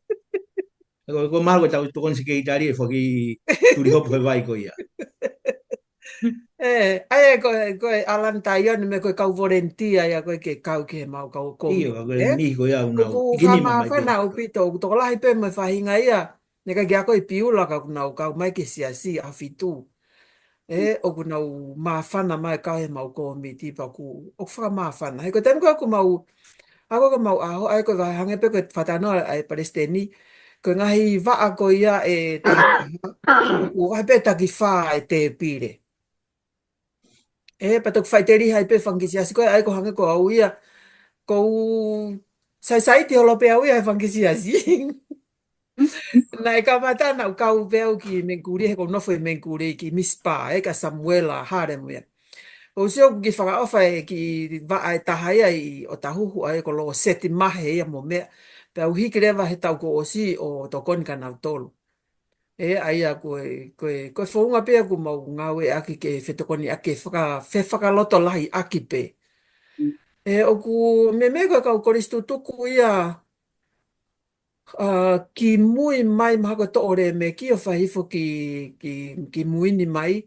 Ko, ko mahalo ko e tau tokoni sekelitali ʻe foki tuli hopo he vai ko ia. ʻE, ʻa ia ko, ko ʻAlani Taione mei ko e kau volunteer ia ko e ke kau ki he mau kau kōmiti. ʻIo, ko e niʻihi ko ia ʻoku nau ʻikai nima mai ke. Fānau pito, ʻoku tokolahi pē mo e faʻahinga ia. Naʻe ʻikai ke ako ʻi Piula ka ʻoku nau kau mai ki he siasi ʻaho fitu. ʻE, ʻoku nau māfana mai kau he mau kōmiti pea ʻoku, ʻoku fakamāfana. He ko e taimi ko ē ʻoku mau, ako ko e mau ʻaho, ʻa ia ko e vahe hangē pē ko e fakatalanoa ʻa e Palesiteni, ko e ngaahi vaʻa ko ia ʻe taha, ʻoku vahe pē taki fā ʻe tēpile. ʻE, pea toki faʻiteliha ai pē fanga kiʻi siasi ko ē, ʻa ia ko hangē ko au ia, ʻoku ou saisaiti holo pē au ia he fanga kiʻi siasi. Naʻe kamata naʻa ku kau pē au ki Mengikuli, he ʻoku ou nofo ʻi Mengikuli ki Misipa, ʻe ka Samuela Halemu ia. ʻOku ou sio ʻoku kiʻi fakaʻofa e kiʻi vaʻa ʻe taha ia ʻi ʻOtahuhu ʻa ia ko Lōseti Mahe ia mo meʻa. Pea u hiki leva he taʻu kuo ʻosi ʻo tokoni kia nautolu. ʻE, ʻa ia ko e, ko e, ko e founga pē ia ʻoku mau ngāueʻaki ke fetokoniʻaki, faka-, fefakalotolahiʻaki pē. ʻE, ʻoku meimei ko e kau kolisi tutuku ia, ʻa, kimui mai mahalo ko e toʻo Lēmeki ʻo fai hifo ki, ki, kimui ni mai.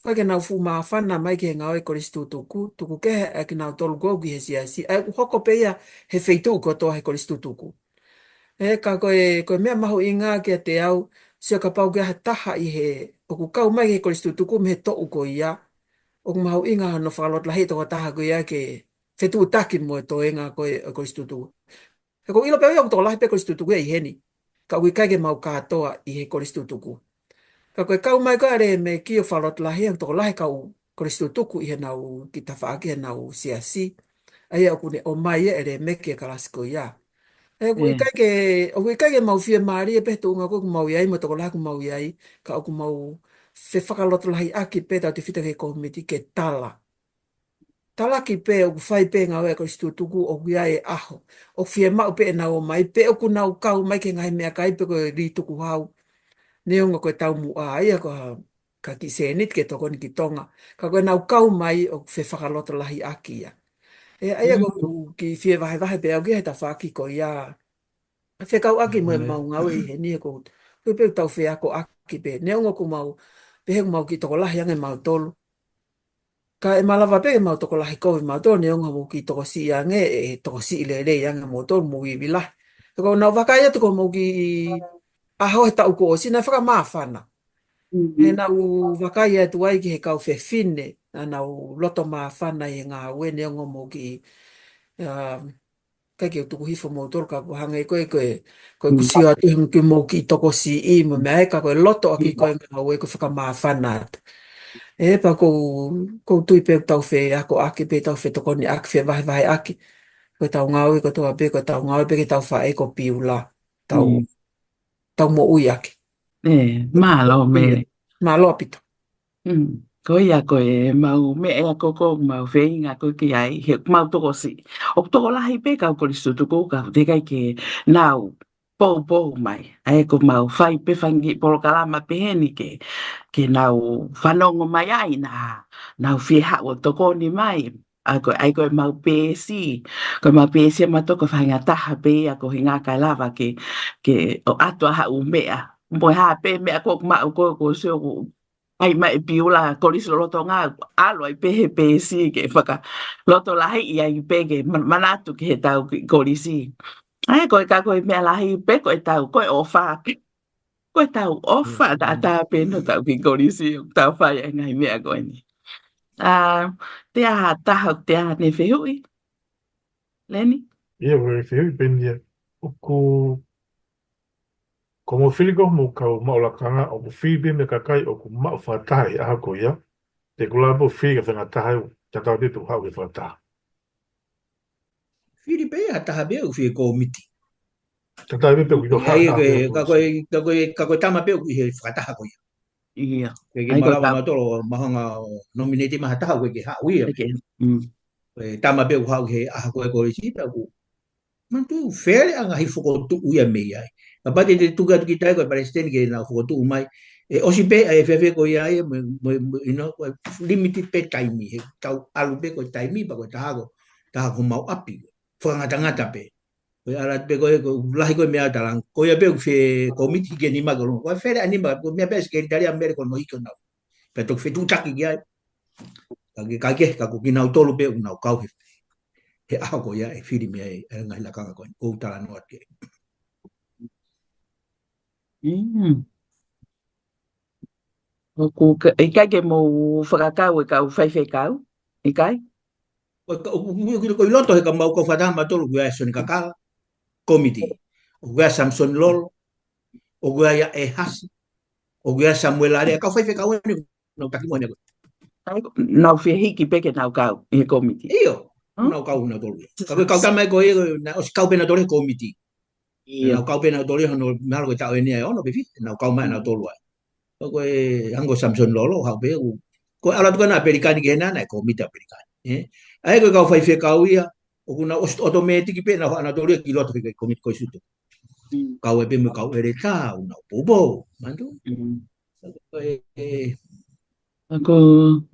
Ko e ke nau fuʻu māfana mai ki he ngāue kolisi tutuku, tuku kehe ʻa kinautolu ko ē ki he siasi, ʻa ia ʻoku hoko pē ia he feituʻu kotoa he kolisi tutuku. ʻE, ka ko e, ko e meʻa mahuʻinga kiate au, sio kapau ko ha taha ʻi he, ʻoku kau mai he kolisi tutuku mei he toʻu ko ia, ʻoku mahuʻinga hono fakalotolahi tokotaha ko ia ke fetuʻutaki mo e toenga ko ē ʻo e kolisi tutuku. He ʻoku ou ʻilo pē au ia ʻoku tokolahi pē kolisi tutuku ia ʻi heni. Ka ʻoku ʻikai ke mau kātoa ʻi he kolisi tutuku. Ka ko e kau mai ko ē ʻa Lēmeki ʻo fakalotolahi ʻoku tokolahi kau kolisi tutuku ʻi heʻenau kiʻi tafaʻaki heʻenau siasi. ʻA ia ʻoku ne ʻomai ʻe Lēmeki e kalasi ko ia. ʻE ʻoku ʻikai ke, ʻoku ʻikai ke mau fiemālie pē he tuʻunga ko ē ʻoku mau ʻi ai, mo e tokolahi ʻoku mau ʻi ai, ka ʻoku mau fefakalotolahiʻaki pē tautefito ki he kōmiti ke tala. Talaki pē ʻoku fai pē ngāue ʻa e kolisi tutuku ʻoku ʻi ai e ʻaho. ʻOku fiemaʻu pē ʻenau ōmai pē ʻoku nau kau mai ki he ngaahi meʻakai pe ko e lī tukuhau. Neongo ko e taumuʻa ia ko ha ka kiʻi sēniti ke tokoni ki Tonga. Ka ko ʻenau kau mai ʻoku fefakalotolahiʻaki ia. ʻE, ʻa ia ko u kiʻi fie vahevahe pē au ki he tafaʻaki ko ia. Fekauʻaki mo e mau ngāue ʻi heni he ko u, ko u pē tau feakoʻaki pē. Neongo ʻoku mau, pehē ʻoku mau kiʻi tokolahi ange mautolu. Ka ʻe malava pē ke mau tokolahi kovi mautolu, neongo mau kiʻi tokosiʻi ange, ʻe tokosiʻi lelei ange mautolu, mau ivi lahi. He ko ʻenau vakai atu ko mau kiʻi ʻaho he taʻu kuo ʻosi naʻe fakamāfana. He naʻa nau vakai atu ai ki he kau fefine, naʻa nau loto māfana ʻi he ngāue neongo mau kiʻi, um, ʻikai ke u tuku hifo mautolu ka ko e hangē ko e, ko e, ko e kuo sio atu he mau kiʻi tokosiʻi mo e meʻa ē ka ko e loto ʻaki ko e ngāue ko e fakamāfana atu. ʻE pea ko u, ko u tui pē ʻoku tau feakoʻaki pē tau fetokoniʻaki fevahevaheʻaki. Ko e tau ngāue ko toa pē, ko e tau ngāue pē ke tau faʻē ko Piula. Tau, tau moʻui ʻaki. ʻE, mālō Mele. Mālō ʻaupito. Mm. Ko ia ko e mau meʻa ia ko ko mau feinga ko ki ai, he mau tokosiʻi. ʻOku tokolahi pē kau kolisi tutuku ka teʻeki ai ke nau poupou mai. ʻA ia ko mau fai pē fanga kiʻi polokalama peheni ke, ke nau fanongo mai ai na, nau fie haʻu ʻo tokoni mai. ʻA ia ko, ʻa ia ko e mau peesi, ko e mau peesi ʻa mautolu ko e faʻahinga taha pē ia ko e hinga kae lava ke, ke ʻoatu ʻa haʻu meʻa. Mo e hā pē meʻa ko ʻoku maʻu ko, ko sio ko ʻai mai ʻe Piula kolisi lolotonga, ʻalu ai pē he peesi ke fakalotolahiʻi ai pē ke ma-, manatu ki he tau kiʻi kolisi. ʻA ia ko e ka ko e meʻa lahi pē ko e tau, ko e ʻofa. Ko e tau ʻofa taʻataʻa pē ʻo tau kiʻi kolisi, ʻo tau fai ai ngaahi meʻa ko eni. ʻA, te aha taha, te aha ne fehuʻi? Leni? ʻIa, ko e fehuʻi pē eni ia. ʻOku, ko mo fili ko mo kau maʻu lakanga, ʻoku fili pē mei he kakai, ʻoku maʻu fakataha he ʻaho ko ia. Te ku lava pē ʻo fili ka fengataha ʻo tatau te tu haʻu ke fakataha. Fili pē ia ha taha pē ʻoku fie kōmiti. Tatau pē ʻoku ʻi ai ha taha pē ʻoku ka ko e, ka ko e, ka ko e tama pē ʻoku ʻi he fakataha ko ia. ʻIa. Ke, ke malava mautolu mahanga ʻo nominate mai ha taha ʻoku ke haʻu ia. Ko e tama pē ʻoku haʻu he ʻaho ko e kolisi pē ʻoku. Manatu fele ʻa e ngaahi fokotuʻu ia mei ai. Kapau te te tuku atu ki tai ko e palesiteni ke nau fokotuʻu mai. ʻE ʻosi pē ʻa e fefe ko ia ia mo, mo, mo, you know, ko e limited pē taimi. He tau ʻalu pē ko e taimi pea ko e taha ko, taha ko mau ʻapi. Fakangatangata pē. Ko e ʻalu pē ko e, ko e lahi ko e meʻa talang. Ko ia pē ʻoku fie kōmiti hiki e nima ko longo. Ko e fele ʻa e nima, ko e meʻa pē sekelitali ʻa Mele ko no hiki ʻo nau. Pea toki fetuʻutaki ki ai. Ka ke, ka ke, ka ko kinautolu pē ʻoku nau kau he, he ʻaho ko ia ʻe fili mei ai e ngaahi lakanga ko eni. Ko u talanoa atu ki ai. Mm. ʻOku ka-, ʻikai ke mou fakakau e kau faifekau? ʻIkai? Ko, ko, ko, ko, ko ʻi loto he ka mau kau fakataha mautolu, ʻoku ʻi ai ʻa Sione Kakala, kōmiti. ʻOku ʻi ai ʻa Samson Lolo, ʻoku ʻi ai ʻa ʻEhasi, ʻoku ʻi ai ʻa Samuela Lea, kau faifekau eni, nau taki mo ʻene ko. ʻA ia ko, nau fie hiki pē ke nau kau ʻi he kōmiti. ʻIo, nau kau nautolu ia. Ka ko e kau tama ko ia, naʻe ʻosi kau pē nautolu he kōmiti. ʻIo. Nau kau pē nautolu ia, hono mahalo ko e taʻu eni ʻe ono pe fitu, nau kau mai nautolu ai. Ko e hangē ko Samson Lolo, haʻu pē ʻo, ko e ʻalu atu ko ena ʻa Pelikani ki hena, naʻe kōmiti ʻa Pelikani. ʻE? ʻA ia ko e kau faifekau ia, ʻoku nau ʻosi ʻotomētiki pē, nau haʻu nautolu ia ki loto he kōmiti kolisi tutuku. Kau ai pē mo e kau ʻeletā, ʻoku nau poupou, manatu. Ko e, e, ʻOku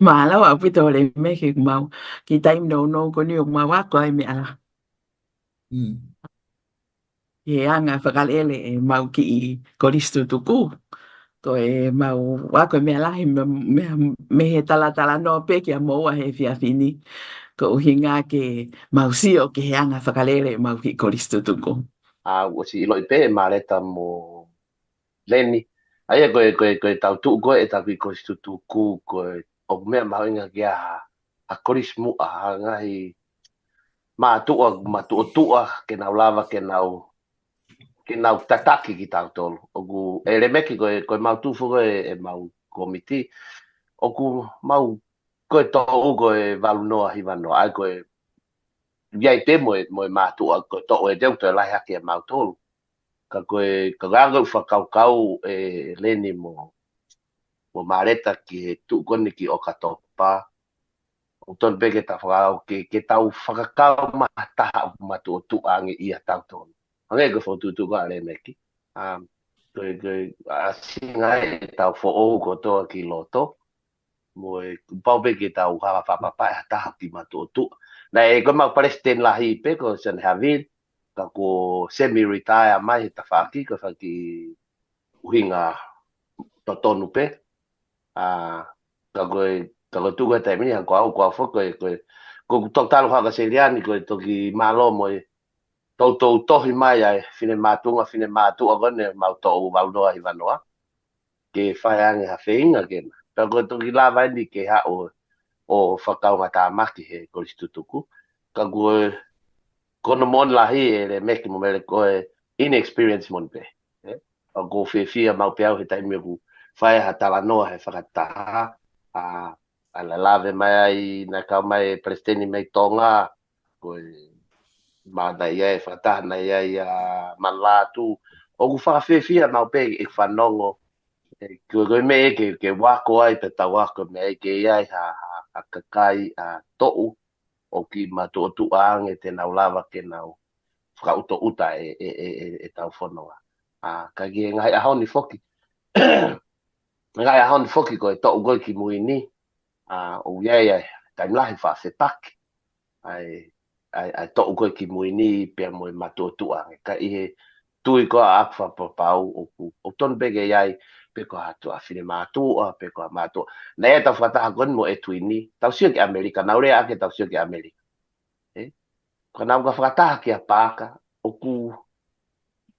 mālō ʻaupito Lemeki, mau kiʻi taimi nounou ko eni ʻoku mau ako ai meʻa lahi. He anga fakalele ʻemau kiʻi kolisi tutuku. Ko ʻemau ako e meʻa lahi mei, mei, mei he talatalanoa pē kia moua he efiafi ni. Ko e ʻuhinga ke mau sio ki he anga fakalele ʻemau kiʻi kolisi tutuku. ʻA, ʻosi ʻiloʻi pē ʻe Maleta mo Leni. ʻA ia ko e, ko e, ko e tau tuʻu ko e, ʻetau kiʻi kolisi tutuku ko e, ʻoku meʻa mahuʻinga ke ʻi ai ha, ha kolisi muʻa, ha ngaahi mātuʻa, matuʻotuʻa, ke nau lava, ke nau, ke nau tataki kitautolu. ʻOku, ʻe Lemeki ko e, ko e mau tuʻu foki ko e, ʻemau kōmiti. ʻOku mau, ko e toʻu, ko e valu noa, hiva noa, ʻa ia ko e, ʻi ai pē mo e, mo e mātuʻa, ko e toʻu ʻe teu, toe lahi hake ʻa mautolu. Ka ko e, ka ko e anga ʻeku fakakaukau ʻe Leni mo, mo Maleta ki he tuʻu ko eni ki ʻOkatopa. ʻOku tonu pē ke tau fakau-, ke, ke tau fakakau mai ha taha ʻoku matuʻotuʻa ange ʻia tautolu. Hangē ko e fokotuʻutuʻu ko ē ʻa Lemeki. Um, ko e, ko e, ʻa e ʻasinga ʻetau foʻou kotoa ki loto, mo e kuo pau pē ke tau hanga ʻo fakapapauʻi ha taha kiʻi matuʻotuʻa. Naʻe ko e mau palesiteni lahi pē ko Sione Havili, ka kuo semi-retire mai he tafaʻaki, ko e faki ʻuhinga totonu pē. ʻA, ka ko e, ka ko e tuʻu ko e taimi ni, ha ko au, ko au foki, ko e, ko e, ko ʻeku toki talu hake Seliani, ko e toki mālō mo e toutou tohi mai ʻa e finemātuʻa, finemātuʻa ko eni mau toʻu valu noa hiva noa. Ke fai ange ha feinga ke na. Pea ko e toki lava eni ke haʻu ʻo fakakaungātāmaki he kolisi tutuku. Ka ko e, ko hono moʻoni lahi ʻe Lemeki mo Mele ko e inexperience moʻoni pē. ʻE? ʻOku ou fiefia maʻu pē au he taimi ʻoku fai ha talanoa he fakataha. ʻA, ʻa e lave mai ai, naʻe kau mai e palesiteni mei Tonga, ko e mā naʻe ʻi ai e fakataha naʻe ʻi ai ʻa Manulātū. ʻOku fakafiefia maʻu pē ʻeku fanongo, ʻe, ko e, ko e meʻa ke, ke u ako ai pē tau ako, meʻa ke ʻi ai ha, ha, ha kakai ʻa toʻu, ʻoku kiʻi matuʻotuʻa ange te nau lava ke nau fakaʻutoʻuta e, e, e, e, ʻetau fononga. ʻA, ka ki he ngaahi ʻaho ni foki. Ngaahi ʻaho ni foki ko e toʻu ko ē kimui ni, ʻa, ʻoku ʻi ai ʻa e taimi lahi faʻa fepaki. ʻA e, ʻa e, ʻa e toʻu ko ē kimui ni pea mo e matuʻotuʻa ange. Ka ʻi he tui ko ē ʻaʻaku fakapapau ʻoku, ʻoku tonu pē ke ʻi ai, pe ko ha tuʻa finemātuʻa, pe ko ha mātuʻa. Naʻe ʻi ai ʻetau fakataha ko eni mo ʻEtuini, tau sio ki ʻAmelika, naʻa ku lea ʻaki ʻetau sio ki ʻAmelika. ʻE? Ka naʻa ku ka fakataha kia Paaka, ʻoku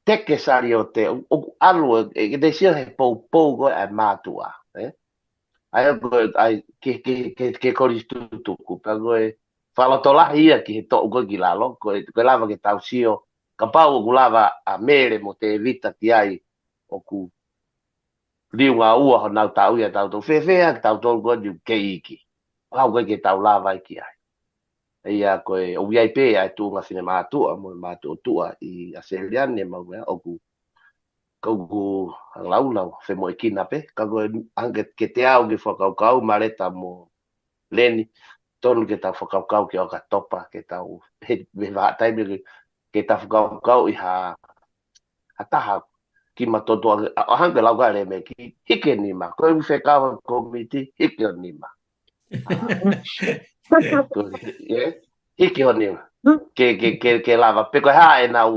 teke saliote, ʻo, ʻoku ʻalu, ʻe, ʻe, ke te sio he poupou ko ē ʻa e mātuʻa, ʻe? ʻA ia ko e, ʻa e, ke, ke, ke, ke kolisi tutuku, pea ko e fakalotolahi ia ki he toʻu ko ē ki lalo, ko e, ko e lava ke tau sio, kapau ʻoku lava ʻa Mele mo Tēvita ki ai, ʻoku liunga ua honau taʻu ia tautolu, fēfē ʻa tautolu ko eni ʻoku kei iiki. ʻOku ʻikai ke tau lava ai ki ai. ʻA ia ko e, ʻoku ʻi ai pē ʻa e tuʻunga finemātuʻa mo e matuʻotuʻa ʻi ʻAositelēlia ni ʻemau meʻa ʻoku, ka ʻoku ʻa e laulau, femoʻuekina pē, ka ko e hangē ke te au ke fakakaukau Maleta mo Leni, tonu ke tau fakakaukau ki ʻOkatopa, ke tau, he, he vahaʻa taimi ke, ke tau fakakaukau ʻi ha, ha taha kiʻi matuʻotuʻa, ʻa, ʻa hangē lau ko ē ʻa Lemeki, hiki e nima, ko e fekau ʻa e kōmiti, hiki e nima. Ko, ʻe, hiki e nima. Ke, ke, ke, ke lava, pe ko e hā ʻenau,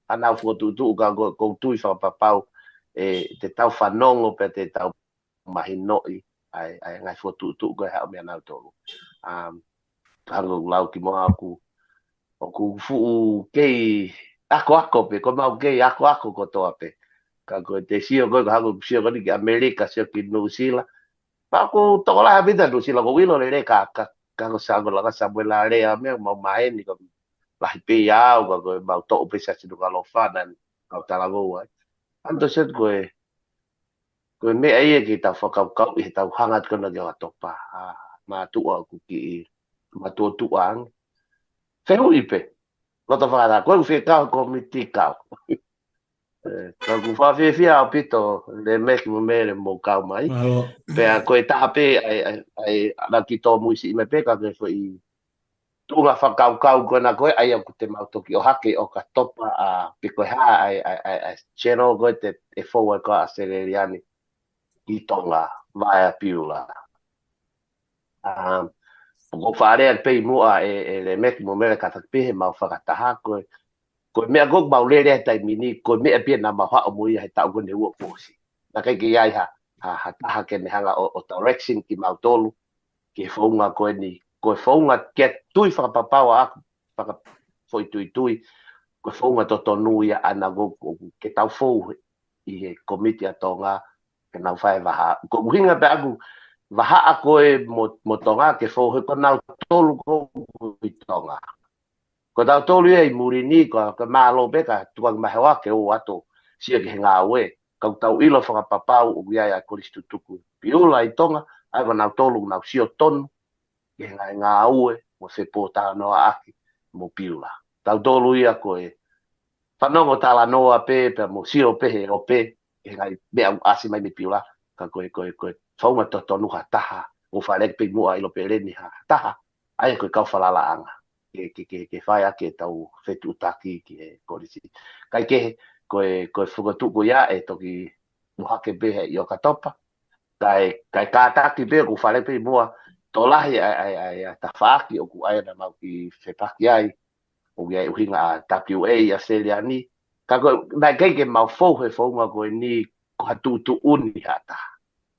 ʻenau fokotuʻutuʻu ka ko, ʻoku ou tui fakapapau, ʻe, te tau fanongo pea te tau mahinoʻi ʻa e, ʻa e ngaahi fokotuʻutuʻu ko ē haʻu meia nautolu. Um, hangē ko ʻeku lau kimuʻa ʻoku, ʻoku fuʻu kei akoako pē, ko ʻemau kei akoako kotoa pē. Ka ko e te sio ko ē, ko e hangē ko ʻeku sio ko eni ki ʻAmelika, sio ki Nuʻusila. Pea ʻoku tokolahi ʻaupito Nuʻusila, ʻoku ou ʻilo lelei ka, ka, ka ko Samuela, ka Samuela lea meʻa, mau maheni ko lahi pē ia au, ka ko ʻemau toʻu pē Siasi Nukuʻalofa naʻa mau talavou ai. Anto set ko e, ko e meʻa ia ke tau fakakaukauʻi he tau hanga atu ko ena ki ʻOkatopa, ʻa, mātuʻa ʻoku kiʻi matuʻotuʻa ange. Fehuʻi pē, loto fakataha, ko ʻeku fekau kōmiti kau. ʻE, ka ʻoku fakafiefia ʻaupito Lemeki mo Mele mo kau mai. Mālō. Pea ko e taha pē ʻa e, ʻa e, ʻa e, ʻa e kiʻi tōmuisiʻi mai pē ka ko e foʻi tuʻunga fakakaukau ko ena ko ē, ʻa ia ʻoku te mau toki ʻohake ʻOkatopa, ʻa, pe ko e hā ʻa e, ʻa e, ʻa e, ʻa e channel ko ē te, ʻe fou ai ko ē ʻa ʻAositelēlia ni ki Tonga, via Piula. Um, ʻoku ou faʻa lea pē ʻi muʻa ʻe, ʻe Lemeki mo Mele kātaki pē he mau fakataha ko ē, ko e meʻa ko ē ʻoku mau lele he taimi ni, ko e meʻa pē ia naʻa mau haʻu mo ia he taʻu ko eni ʻe ua kuo ʻosi. Naʻe ʻikai ke ʻi ai ha, ha, ha taha ke ne hanga ʻo, ʻo direction kimautolu, ki he founga ko eni, ko e founga ke tui fakapapau ʻaʻaku, fakafoʻituitui, ko e founga totonu ia ʻa ena ko, ko, ke tau fou he, ʻi he kōmiti ʻa Tonga, ke nau fai e vahaʻa. Ko e ʻuhinga pē ʻaʻaku, vahaʻa ko ē mo, mo Tonga, ke fou he ko nautolu ko ē ʻi Tonga. Ko tautolu ia ʻi muli ni, ko, ko e mālō pē ka tuku ange mai he ʻoua ke ō atu ʻo sio ki he ngāue. Ka ʻoku tau ʻilo fakapapau ʻoku ʻi ai ʻa e kolisi tutuku Piula ʻi Tonga, ʻa ia ko nautolu ʻoku nau sio tonu ki he ngaahi ngāue mo e fepōtalanoaʻaki mo Piula. Tautolu ia ko e fanongo talanoa pē, pea mo sio pē he ope, he ngaahi meʻa ʻoku ʻasi mai mei Piula, ka ko e, ko e, ko e founga totonu ha taha, ʻoku ou faʻa lea pē ʻi muʻa ʻilo pē Leni ha taha, ʻa ia ko e kau falalaʻanga ke, ke, ke, ke fai ʻaki ʻetau fetuʻutaki ki he kolisi. Kae kehe, ko e, ko e fokotuʻu ko ia ʻe toki ʻohake pē he ʻi ʻOkatopa. Kae, kae kātaki pē ʻoku fale pē ʻi muʻa, tokolahi ʻa e, ʻa e, ʻa e, ʻa e tafaʻaki ʻoku ʻi ai naʻa mau kiʻi fepaki ai, ʻoku ʻi ai e ʻuhinga ʻa W A ʻi ʻAositelēlia ni. Ka ko e, naʻe ʻikai ke mau fou he founga ko eni ko ha tuʻutuʻuni ha taha.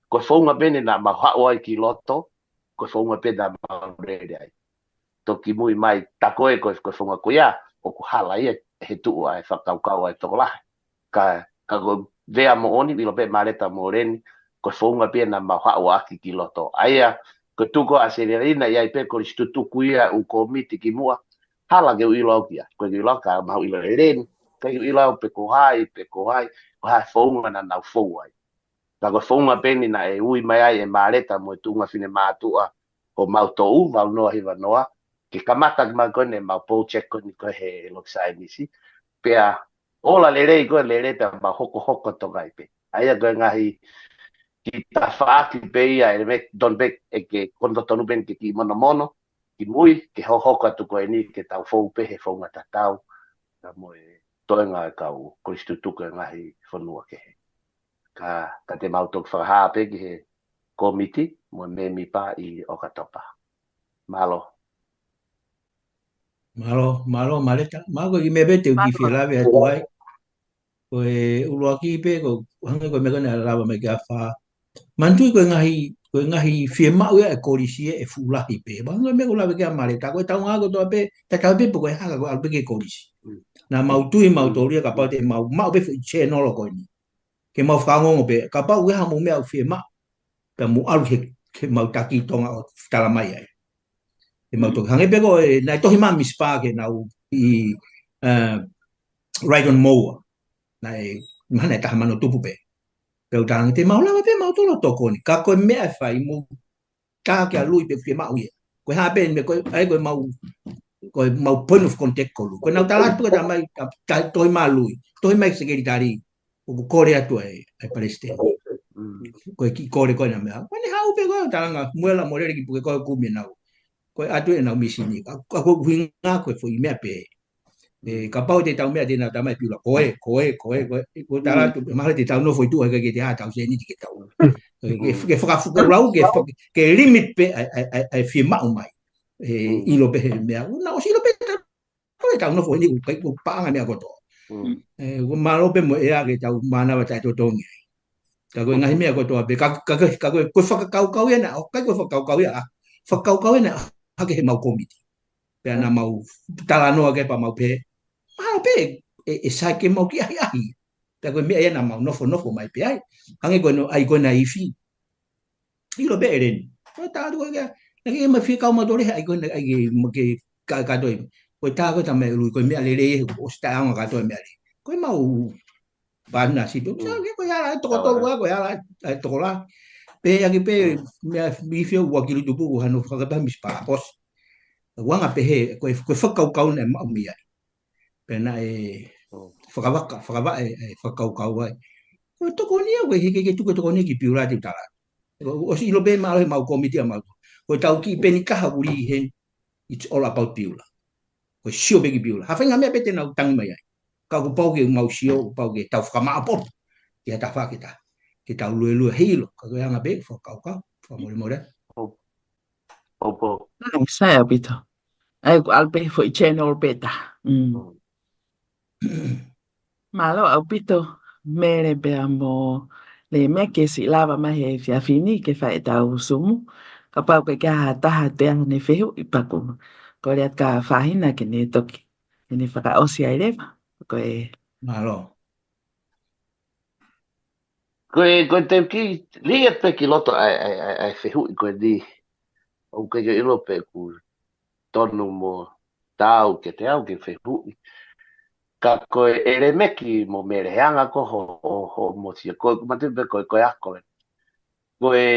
Ko e founga pē eni naʻa mau haʻu ai ki loto, ko e founga pē naʻa mau lele ai. Toki mui mai, tā ko ē ko e, ko e founga ko ia, ʻoku hala ia he tuʻu ʻa e fakakaukau ʻa e tokolahi. Ka, ka ko e lea moʻoni, ʻilo pē Maleta mo Leni, ko e founga pē ia naʻa mau haʻu ʻaki ki loto. ʻA ia, ko e tuʻu ko ē ʻa ʻAositelēlia ni, ʻi ai pē kolisi tutuku ia ʻū kōmiti ki muʻa, hala ke u ʻilo au ki ai. Ko e ke ʻilo au ka mau ʻilo ʻe Leni, ka u ʻilo au pe ko hai, pe ko hai, ko hai founga naʻa nau fou ai. Ka ko e founga pē eni naʻe ui mai ai ʻe Maleta mo e tuʻunga finemātuʻa ʻo mau toʻu, mau noa hiva noa, ke kamata ki mai ko eni ʻemau project ko eni ko ē he loki saienisi. Pea ola lelei ko ē lele pea mau hokohoko toka ai pē. ʻA ia ko e ngaahi kiʻi tafaʻaki pē ia ʻe Mac Don Beck ʻe ke kono tonu pē eni ke kiʻi monomono, ki mui, ke hohoko atu ko eni ke tau fou pē he founga tatau, ka mo e toenga e kau kolisi tutuku e ngaahi fonua kehe. Ka, ka te mau toki fakahā pē ki he kōmiti mo e mēmipa ʻi ʻOkatopa. Mālō. Mālō, mālō, Maleta. Mālō, ko e kiʻi meʻa pē te u kiʻi fie lave atu ai. Ko e ʻuluaki pē, ko e hangē ko e meʻa ko ē naʻe lava mai ki he afā. Manatuʻi ko e ngaahi, ko e ngaahi fiemaʻu ia ʻa e kolisi ʻe fuʻu lahi pē. Hangē ko e meʻa ko e lave ki ai ʻa Maleta, ko e taunga kotoa pē, tatau pē pe ko e hā ka ko e ʻalu pē ki he kolisi. Naʻa mau tui mautolu ia kapau te mau maʻu pē foʻi channel ko eni. Ke mau fakaongoongo pē, kapau ʻoku ʻi ai haʻamou meʻa ʻoku fiemaʻu, pea mou ʻalu he, he mau taki Tonga ʻo tala mai ai. He mau toki hangē pē ko e, naʻe tohi mai ʻa Misi Pā ke nau ʻi, eh, Ride on Moa. Naʻe, mahalo naʻe taha mano tupu pē. Pea u talaange te mau lava pē mautolu ʻo tokoni. Ka ko e meʻa ʻe fai mou tā ke ʻalu pē fiemaʻu ia. Ko e hā pē meʻa ko e, ʻa ia ko e mau, ko e mau point of contact ko Lui. Ko e nau tala atu ka tā mai, tā, tā, tohi mai Lui. Tohi mai sekelitali. ʻOku kole atu ai, ʻa e palesiteni. Ko e kiʻi kole ko ē naʻa mau. Ko eni haʻu pē ko e talanga, muela mo lele ki puke ko e kumi nau. Ko e ʻatu ʻenau misi ni. Ka, ka ko e ʻuhinga ko e foʻi meʻa pē. ʻE, kapau te tau meʻa te nau tā mai Piula, ko e, ko e, ko e, ko e, ko e tala atu, mahalo te tau nofo ʻi tuʻa ke, ke te ʻā tau sēniti ke tau. Ke, ke, ke fakafukalau, ke, faka-, ke limit pē ʻa e, ʻa e, ʻa e, ʻa e fiemaʻu mai. ʻE, ʻilo pē he meʻa, ʻoku na ʻosi ʻilo pē tau, ko e tau nofo ʻi heni, ʻoku ʻikai, ʻoku paʻanga meʻa kotoa. ʻE, ʻoku mālō pē mo e ʻea ke tau mānava taʻetotongi ai. Ka ko e ngaahi meʻa kotoa pē, ka, ka, ka, ka ko e, ko e fakakaukau ia naʻe, ʻoku ʻikai ko e fakakaukau ia, ʻa, fakakaukau ia naʻe ʻohake he mau kōmiti. Pea naʻa mau talanoa ki ai pea mau pehē, mahalo pē ʻe, ʻe sai ke mau kiʻi ʻahiʻahi. Pea ko e meʻa ia naʻa mau nofonofo mai pē ai. Hangē ko ena, ʻai ko ena ifi. ʻIlo pē ʻe Leni. Ko e tā atu ko e kia, naʻe ʻikai ke ma fie kau mautolu he ʻai ko ena, ʻai ke ma ke ka, kātoa. Ko e tā ko e tā meʻa Lui, ko e meʻa lelei ē, ʻosi taʻeʻaonga kātoa e meʻa lelei. Ko e mau partnership. Sa ke ko e ala ʻe toko tolu ʻa, ko e ala ʻe toko lahi. Pea ke pē, meʻa, mifio ua kilu tupu, ua hano fakapā Misi Pā, ʻosi. Ua nga pehē, ko e, ko e fakakaukau naʻe maʻu mei ai. Pea naʻe fakavaka, fakavaʻe, ʻe fakakaukau ai. Ko e tokoni ia, ko e hiki ke tuku e tokoni ki Piula te u tala. Ko, ʻosi ʻilo pē mahalo he mau kōmiti ʻa mau. Ko e tau kiʻi peni kaha uli he, it's all about Piula. Ko e sio pē ki Piula. Ha faʻahinga meʻa pē te nau tangi mai ai. Ka kuo pau ke mau sio, kuo pau ke tau fakamaʻopoʻopo. Ki ha tafaʻaki ʻe taha. Ke tau luelue he ʻilo. Ka ko e anga pē, fakakaukau, fakamolemole. ʻOu, ʻopo. ʻAi, sai ʻaupito. ʻAi, ʻoku ʻalu pē foʻi channel pē ʻe taha. Mālō ʻaupito, Mele pea mo Lēmeki siʻi lava mai he efiafi ni ke fai ʻetau Zoom. Kapau ʻoku ʻikai ha taha te ne fehuʻi pea ʻoku kole atu kia Fahina ke ne toki, ke ne fakaʻosi ai leva. Ko e Mālō. Ko e, ko e te u kiʻi liʻaki pē ki loto ʻa e, ʻa e, ʻa e, ʻa e fehuʻi ko eni. ʻOku ʻikai ke ʻilo pe ʻoku tonu mo taau kiate au ke fehuʻi. Ka ko e Lēmeki mo Mele he anga ko ē hoʻo, hoʻo, hoʻo mosia. Ko e, manatuʻi pē ko e, ko e ako ē. Ko e,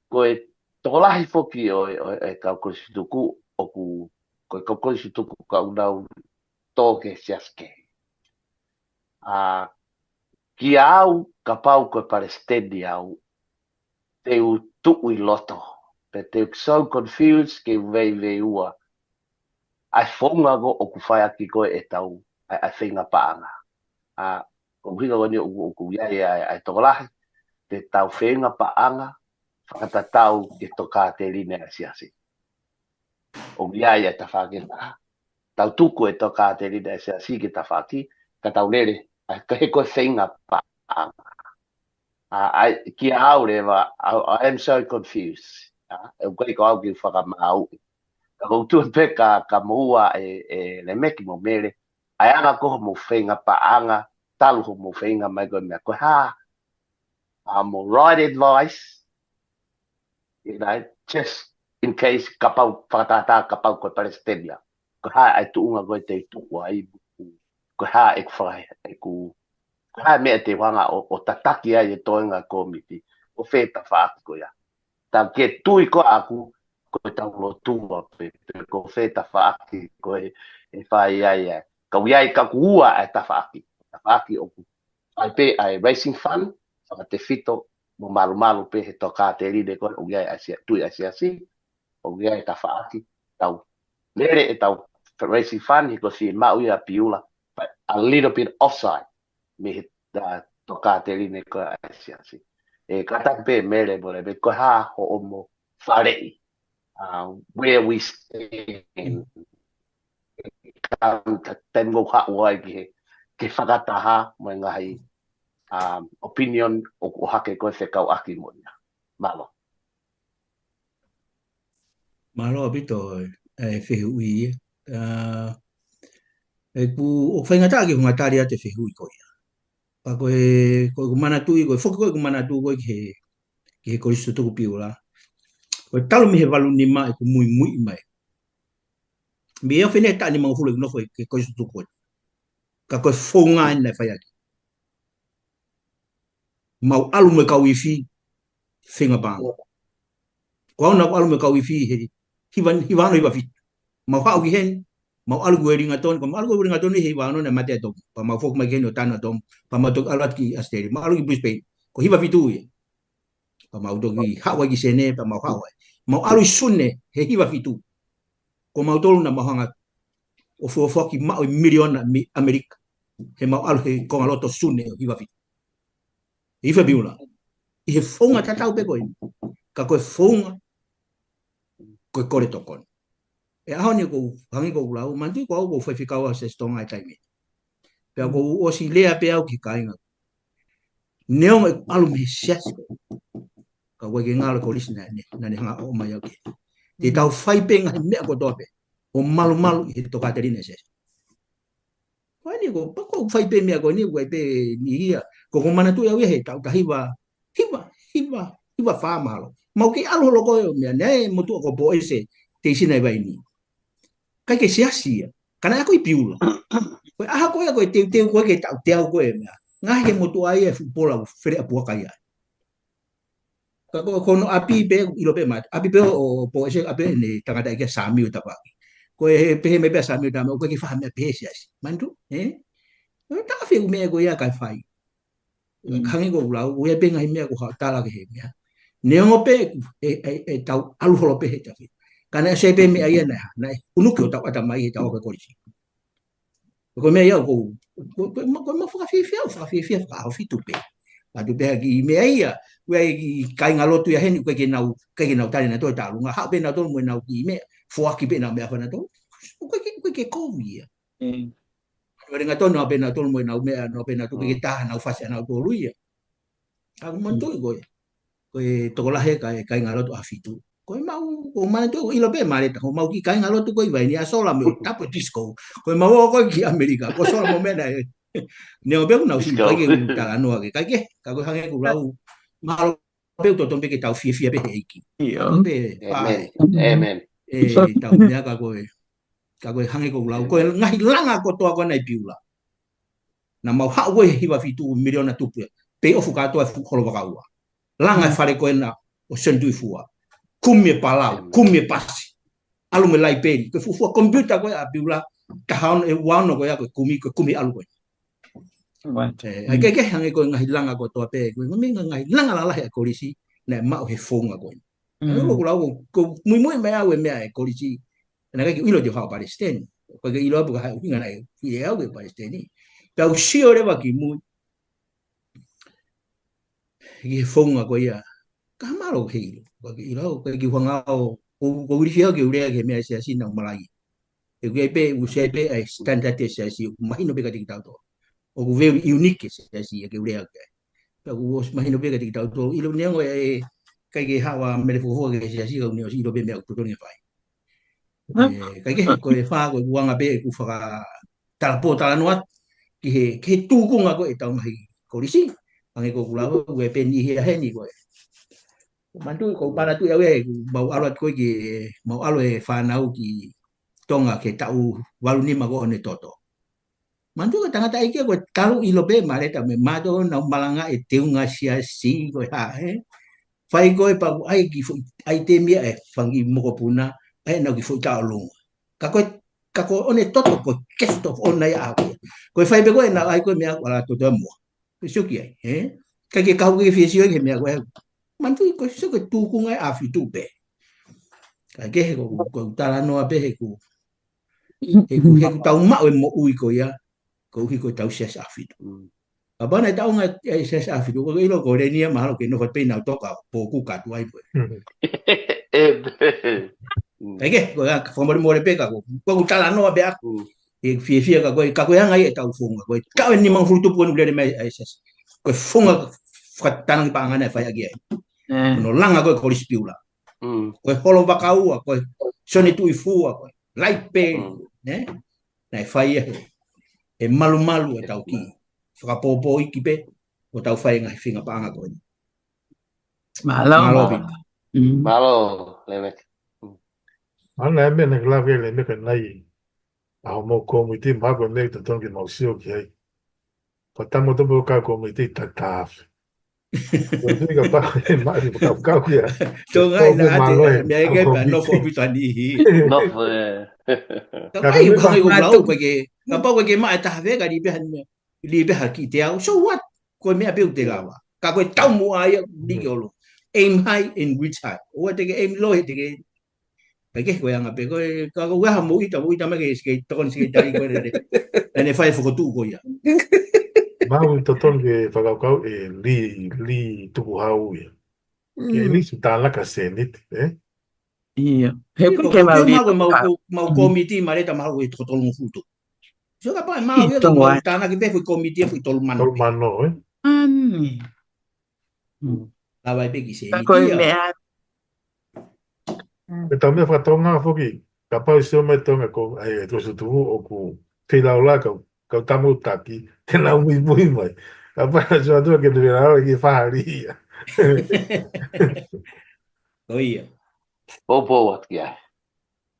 ko e tokolahi foki ʻo e, ʻo e, ʻo e kau kolisi tutuku ʻoku, ko e kau kolisi tutuku ʻoku nau tō ki he siasi kehe. ʻA, kia au, kapau ko e palesiteni au, te u tuʻu ʻi loto. Pe te u so confused ke veiveiua. ʻA e founga ko ē ʻoku fai ʻaki ko ē ʻetau, ʻa e, ʻa e feinga paʻanga. ʻA, Ko e ʻuhinga ko eni ʻoku, ʻoku ʻi ai ʻa e, ʻa e tokolahi, te tau feinga paʻanga, fakatatau ki he tokāteline ʻa e siasi. ʻOku ʻi ai ʻa e tafaʻaki lahi. Tau tuku e tokāteline ʻa e siasi ki he tafaʻaki, ka tau lele, ʻa, ka he ko e feinga paʻanga. ʻA, ʻa, kia au leva, I, I am so confused. ʻA, ʻoku ʻikai ko au ke u fakamāuʻi. Ka ʻoku ou tui pē ka, ka mou ua ʻe, ʻe Lemeki mo Mele, ʻa e anga ko hoʻomou feinga paʻanga, talu hoʻomou feinga mai ko e meʻa ko e hā. ʻA, mo right advice, you know, just in case kapau fakatātā kapau ko e palesiteni ia. Ko e hā ʻa e tuʻunga ko ē te u tuku ai, ko e hā ʻeku faka-, ʻeku, ko e hā e meʻa te u hanga ʻo, ʻo tataki ai e toenga kōmiti, ʻo fē tafaʻaki ko ia. Tau ke tui ko ʻaku, ko e tau lotua pē, pē ko fē tafaʻaki ko e, ʻe fai ai ʻa e. Ka ʻoku ʻi ai ka ʻoku ua ʻa e tafaʻaki. Tafaʻaki ʻoku fai pē ʻa e raising fund, fakatefito mo malumalu pē he tokāteline ko ē ʻoku ʻi ai ʻa e sia-, tui ʻa e siasi, ʻoku ʻi ai e tafaʻaki, tau lele ʻetau raising fund, he ko e fiemaʻu ia ʻa Piula, but a little bit offside, mei he, uh, tokāteline ko ē ʻa e siasi. ʻE, kātaki pē Mele mo Lemeki, ko e hā hoʻomo faleʻi, uh, where we stand. Ka, ka, taimi ʻoku haʻu ai ki he, ki he fakataha mo e ngaahi, um, opinion ʻoku ʻohake ko ē fekauʻaki mo ia. Mālō. Mālō ʻaupito e fehuʻi ia. ʻA, ʻoku, ʻoku faingataʻa ke u hanga ʻo tali atu e fehuʻi ko ia. Pea ko e, ko ʻeku manatuʻi, ko e foki ko ē ʻeku manatu ko ē ki he, ki he Kolisi Tutuku Piula. Ko e talu mei he valu nima ʻeku muimui mai. Mei he afe ni taha nimangofulu ʻeku nofo he Kolisi Tutuku ko ē. Ka ko e founga ʻeni naʻe fai ʻaki. Mau ʻalu mo e kau ifi, feinga paʻanga. Ko au naʻa ku ʻalu mo e kau ifi he hiva, hiva ono hiva fitu. Mau haʻu ki heni, mau ʻalu ki Wellington, ko mau ʻalu ki Wellington he hiva ono naʻe mate ʻa Tomu. Pea mau foki mai ki heni ʻo tanu ʻa Tomu, pea mau toki ʻalu atu ki ʻAositelēlia. Mau ʻalu ki Brisbane, ko e hiva fitu ia. Pea mau toki haʻu ai ki Senē, pea mau haʻu ai. Mau ʻalu ʻi Sune he hiva fitu. Ko mautolu naʻa mau hanga ʻo fuofua ki maʻu e miliona mei ʻAmelika. He mau ʻalu he konga loto Sune ʻo hiva fitu. ʻI fē Piula. ʻI he founga tatau pē ko ē. Ka ko e founga, ko e kole tokoni. ʻI he ʻaho ni ʻoku ou hangē ko ʻeku lau, manatuʻi ko au ʻoku ou faifekau ʻa e Siasi Tonga he taimi ni. Pea ʻoku ou ʻosi lea pē au ki he kāinga. Neongo ʻeku ʻalu mei he siasi ko ē. Ka ʻoku ʻikai ke ngalo e kolisi naʻa ne, naʻa ne hanga ʻo ʻomai au ki ai. Te tau fai pē ngaahi meʻa kotoa pē. ʻO malumalu ʻi he tokāteline ʻa e siasi. Ko eni ko, pea ʻoku ou fai pē meʻa ko eni, ʻoku ʻi ai pē niʻihi ia. Ko ʻeku manatuʻi au ia he taʻu taha hiva, hiva, hiva, hiva fā mahalo. Mau kei ʻalu holo ko ē ʻo meʻa, naʻe motuʻa ko Poese, Teisi Naivaini. ʻIkai ke siasi ia. Ka naʻe ako ʻi Piula. Ko e ʻaho ko ia ko e teuteu ko ē ki he taʻu teau ko ē meʻa. Ngaahi e motuʻa ia e fuʻu pola ʻo fele ʻa Puaka ia. Ka ko, ko hono ʻapi pē, ʻilo pē mate. ʻApi pē ʻo, ʻo Poese, ʻapi ʻene tangataʻeiki ʻa Samiu Tavaki. Ko e pehē mai pē ʻa Samiu Tavaki, ʻoku ʻikai ke fai ha meʻa pehē siasi. Manatuʻi, ē? Ko e taha fehuʻi meʻa ko ia kae fai. Mm. Hangē ko ʻeku lau, ʻoku ʻi ai pē ngaahi meʻa ʻoku haʻu ʻo tala ki he meʻa. Neongo pē, ʻe, ʻe, ʻe tau ʻalu holo pē he tafe. Ka naʻe ʻosi pē meʻa ia naʻe, naʻe hunuki hotau ʻatamai he tau ako e kolisi. Ko e meʻa ia ʻoku, ko, ko, ko, ko e mau fakafiefia, fakafiefia, fakaʻaho fitu pē. Atu pē ha kiʻi meʻa ia, ʻoku ʻi ai e kiʻi kāingalotu ia heni, ʻoku ʻikai ke nau, ʻikai ke nau tali nautolu e tālunga, haʻu pē nautolu mo ʻenau kiʻi meʻa, foaki pē ʻenau meʻa fanautolu. ʻOku ʻikai ke, ʻoku ʻikai ke kovi ia. Mm. Wellington, haʻu pē nautolu mo ʻenau meʻa, haʻu pē nautolu, ʻikai ke taha ʻenau fasi ʻanautolu ia. Ka ʻoku manatuʻi ko e, ko e tokolahi e kāingalotu ʻaho fitu. Ko e mau, ʻoku manatuʻi ʻoku ʻilo pē Maleta, ko e mau kiʻi kāingalotu ko ē ʻi Vaini, ʻa Sola mo Tapu Disco. Ko e mau ō ko ē ki ʻAmelika, ko Sola mo meʻa naʻe. Neongo pē ʻoku nau siʻi, ʻikai ke u talanoa ki ai, ʻikai ke, ka ko e hangē ko ʻeku lau, mahalo pē ʻoku totonu pē ke tau fiefia pē he ʻEiki. ʻIo. Pē, ʻĒmeni. ʻĒmeni. ʻE, tau meʻa ka ko e, ka ko e hangē ko ʻeku lau, ko e ngaahi langa kotoa ko ena ʻi Piula. Naʻa mau haʻu ko ē he hiva fitu miliona tupu ia. Pē ʻoku kātoa e fuʻu holo vakaua. Langa e fale ko ena ʻo Sione Tuʻifua. Kumi e palau, kumi e pasi. ʻAlu mo e laipeli. Ko e fuofua komipiuta ko ē ʻa Piula, taha ono, ʻe ua ono ko ia ko e kumi, ko e kumi ʻalu ko ē. Right. ʻE, ʻa ia ke, ke hangē ko e ngaahi langa kotoa pē, ko e ngaahi, ngaahi langa lalahi ʻa e kolisi, naʻe maʻu he founga ko ē. Mm. ʻA ia ʻoku ou lau, ʻoku ou muimui mai au e meʻa e kolisi, naʻe ʻikai ke u ʻilo te u haʻu ʻo palesiteni. ʻOku ʻikai ke u ʻilo pe ko e hā e ʻuhinga naʻe fili au ke palesiteni. Pea u sio leva ki mui, He ki he founga ko ia. Ka mālō ke ʻilo. Ka ke ʻilo, ka ke hanga ʻo, ko, ko uri fia ke u lea ki he meʻa ʻa e siasi naʻa ku malanga ai. ʻOku ʻi ai pē, ʻoku ʻi ai pē ʻa e standard ʻa e siasi, ʻoku mahino pē kiate kitautolu. ʻOku very unique ʻa e siasi ia ke u lea ki ai. Pea ʻoku ʻosi mahino pē kiate kitautolu. ʻIlo neongo ʻe, ʻikai ke haʻu ʻa Mele Fokofoka ki he siasi, ka ʻoku ne ʻosi ʻilo pē meʻa ʻoku totonu ke fai. Ē, kae kehe, ko e fā, ko e ʻuhinga pē ʻeku fakatala pōtalanoa ki he, ki he tūkunga ko ē ʻetau ngaahi kolisi. Hangē ko ʻeku lave, ko e peni hia heni ko ē. Manatuʻi, ko u manatuʻi au ē, ʻeku mau ʻalu atu ko ē ki, mau ʻalu e fānau ki Tonga ki he taʻu valu nima ko ʻEne Toto. Manatuʻi ko e tangataʻeiki ko e talu ʻilo pē Maleta mei mātou naʻa ku malanga e teunga siasi ko e hā, ē. Fai ko ē pea ʻai ki foʻi, ʻai te mia e fanga kiʻi mokopuna, ʻai naʻa ku ki foʻi taʻolunga. Ka ko e, ka ko ʻEne Toto ko e guest of honour ia ʻaʻaku ia. Ko e fai pē ko ē naʻa ʻai ko ē meʻa ko ʻAlā Toto ʻa Moa. Ke sio ki ai, ē? Kae ke kau ke fie sio ki he meʻa ko ē. Manatuʻi ko e sio ko e tūkunga ʻa e ʻAhofitu pē. Kae kehe ko, ko e talanoa pē he ʻoku, he ʻoku, he ʻoku tau maʻu e moʻui ko ia, koeʻuhi ko ʻetau siasi ʻAhofitu. Mm. Kapau naʻe taʻu ngata e siasi ʻAhofitu, ko e ʻilo ko Lenia mahalo ke nofo pē ʻi Lautoka, pō ku katu ai pē. Mm. Ē, kae kehe, ko ia, fakamolemole pē ka ko, ko ʻeku talanoa pē ʻaʻaku. Mm. ʻE fiefia ka ko e, ka ko e anga ia ʻetau founga. Ko e taʻu ʻe nimangofulu tupu ko eni ʻoku lele mai ai e siasi. Ko e founga fakatānaki paʻanga naʻe fai ʻaki ai. Ē. Ko hono langa ko ē Kolisi Piula. Mm. Ko e Holo Vakaua, ko e Sione Tuʻifua, ko e Laipeli, Mm. ē? Naʻe fai ia he, he malumalu ʻetau kiʻi fakapōpōʻiki pē, ʻo tau fai e ngaahi feinga paʻanga ko eni. Mālō, Mālō, mālō. Pita. Mm. Mālō, Lemeka. Mm. Ana e meʻa naʻe lave Lemeka nai, ʻa hoʻomou kōmiti, mahalo ko e meʻa totonu ke mau sio ki ai. Ko e tamu topo ka kōmiti tataafe. Ko e tui kapau ʻe maʻu e fakakaukau ia. Tō ngai Tō na ke ate, mālō e meʻa ʻikai pē kōmiti. Nofo ʻaupito ʻa niʻihi. Nofo, ē. Ka Ka ʻai, ko e ka ʻai ko mātou. Lau, ko e ke, kapau ko e ke maʻu e taha fē, ka lī pē ha meʻa, lī pē ha kiʻi teau. So what? Ko e meʻa pē ʻoku te lava. Ka ko e taumuʻa ia, lī ke olo. Aim high and reach high. ʻOua te ke aim low, he te ke Kae kehe ko e anga pē ko e, ka ko e ʻuhinga mo ʻita, mo ʻita mai ke, ke tokoni ke tali ko e lele. ʻEne fai fokotuʻu ko ia. Mau totonu ke fakakaukau e Lī, Lī Tukuhau ia. Ke Mm. Lī su tānaka seniti, ē? Ia. He Lī ko ke mau Tukuhau Lī mau, mau, Tukuhau. Mau Mm. kōmiti Maleta mau e toko tolungofulu. So kapau ʻe mau Ito ia ke mau ai. Tānaki pē foʻi kōmiti ia foʻi tolu mano Tolu pē. Mano, ē? Ani. Mm. Lava ai pē ki se Ka ko e mitia. Meʻa. Mm. Pea tau meʻa fakatonga foki, kapau ʻe sio mai Tonga ko, ai, e Kolisi Tutuku ʻoku kei laulā kau, kau tamu taki, te nau muimui mai. Kapau ʻe sio atu ke te laulā ki fahali ia. Ko ia. Poupou atu ki ai.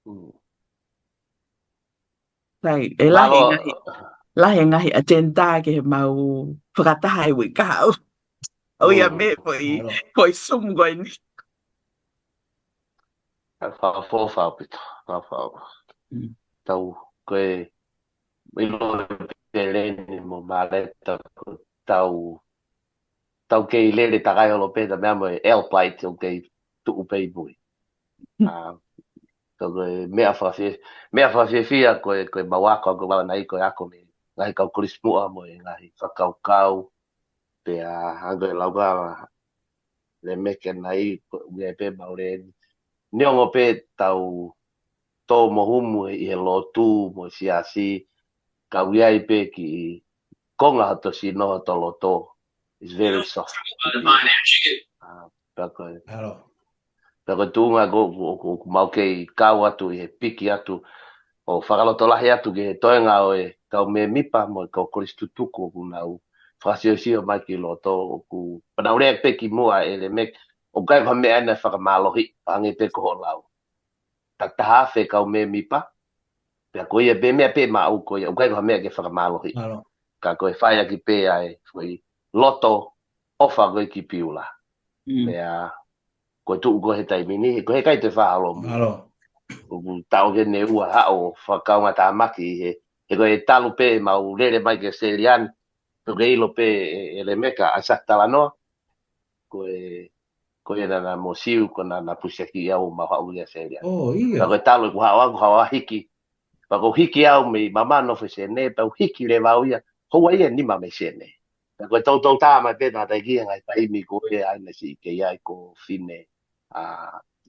Mm. Sai, ʻe lahi Mālō. Ngaahi, lahi ngaahi agenda ke mau fakataha e wikau. ʻO ia Mm. me foʻi, Mālō. Foʻi Zoom ko eni. Ka fafo fa pito, ka fa. Mm. Tau ko e ʻilo pē Leni mo Maleta ko tau, tau kei lele takai holo pē ta meʻa mo e L P I T ʻoku kei tuʻu pē ʻi mui. Mm. ʻA, ka ko e meʻa fafie, meʻa fafiefia ko e, ko e mau ako, ko e mau nai ko e ako mei he ngaahi kau Kolisi muʻa mo e ngaahi fakakaukau, pea hangē ko e lau ʻa Lemeka nai, ko e ʻuhinga pē mau lele. Neongo pē tau tō mo humu ʻi he lotu mo e siasi, ka ʻoku ʻi ai pē kiʻi konga hoto sino hoto loto. It's very soft. ʻA, pea ko e Mālō. Pea ko e tuʻunga ko, ko, ko, ko mau kei kau atu ʻi he piki atu ʻo fakalotolahi atu ki he toenga ʻo e kau mēmipa mo e kau Kolisi Tutuku ʻoku nau fakasiosio mai ki loto ʻoku pau ke nau lea pē ki muʻa ʻe Lemeka ʻoku ʻikai ko ha meʻa ʻena fakamālohi, hangē pē ko hoʻo lau. Takitaha afe kau mēmipa, pea ko ia pē meʻa pē maʻu ko ia, ʻoku ʻikai ko ha meʻa ke fakamālohi. Mālō. Ka ko e fai ʻaki pē ʻa e foʻi loto ʻofa ko ē ki Piula. Mm. Pea ko e tuʻu ko ē he taimi ni, he ko e heʻikai te fahalomu. Mālō. ʻOku taʻoke ne ua haʻo fakakaungatāmaki he, he ko e talu pē mau lele mai ki Australia ni, pea ʻoku ke ʻilo pē ʻe, ʻe Lemeka ʻa e sa talanoa, ko e, ko e nana mo Siu, ko nana pusiaki au mau haʻu ia Australia. ʻO, ia. Pea ko e talu ʻeku haʻu au, haʻu au hiki. Pea ko e hiki au mei mamaʻo nofo Senē, pea u hiki leva au ia, houa ia nima mei Senē. Ka ko e toutou tā mai pē tangata ki he ngaahi taimi ko ē ʻa ia naʻe siʻi kei ai ko Fine, ʻa,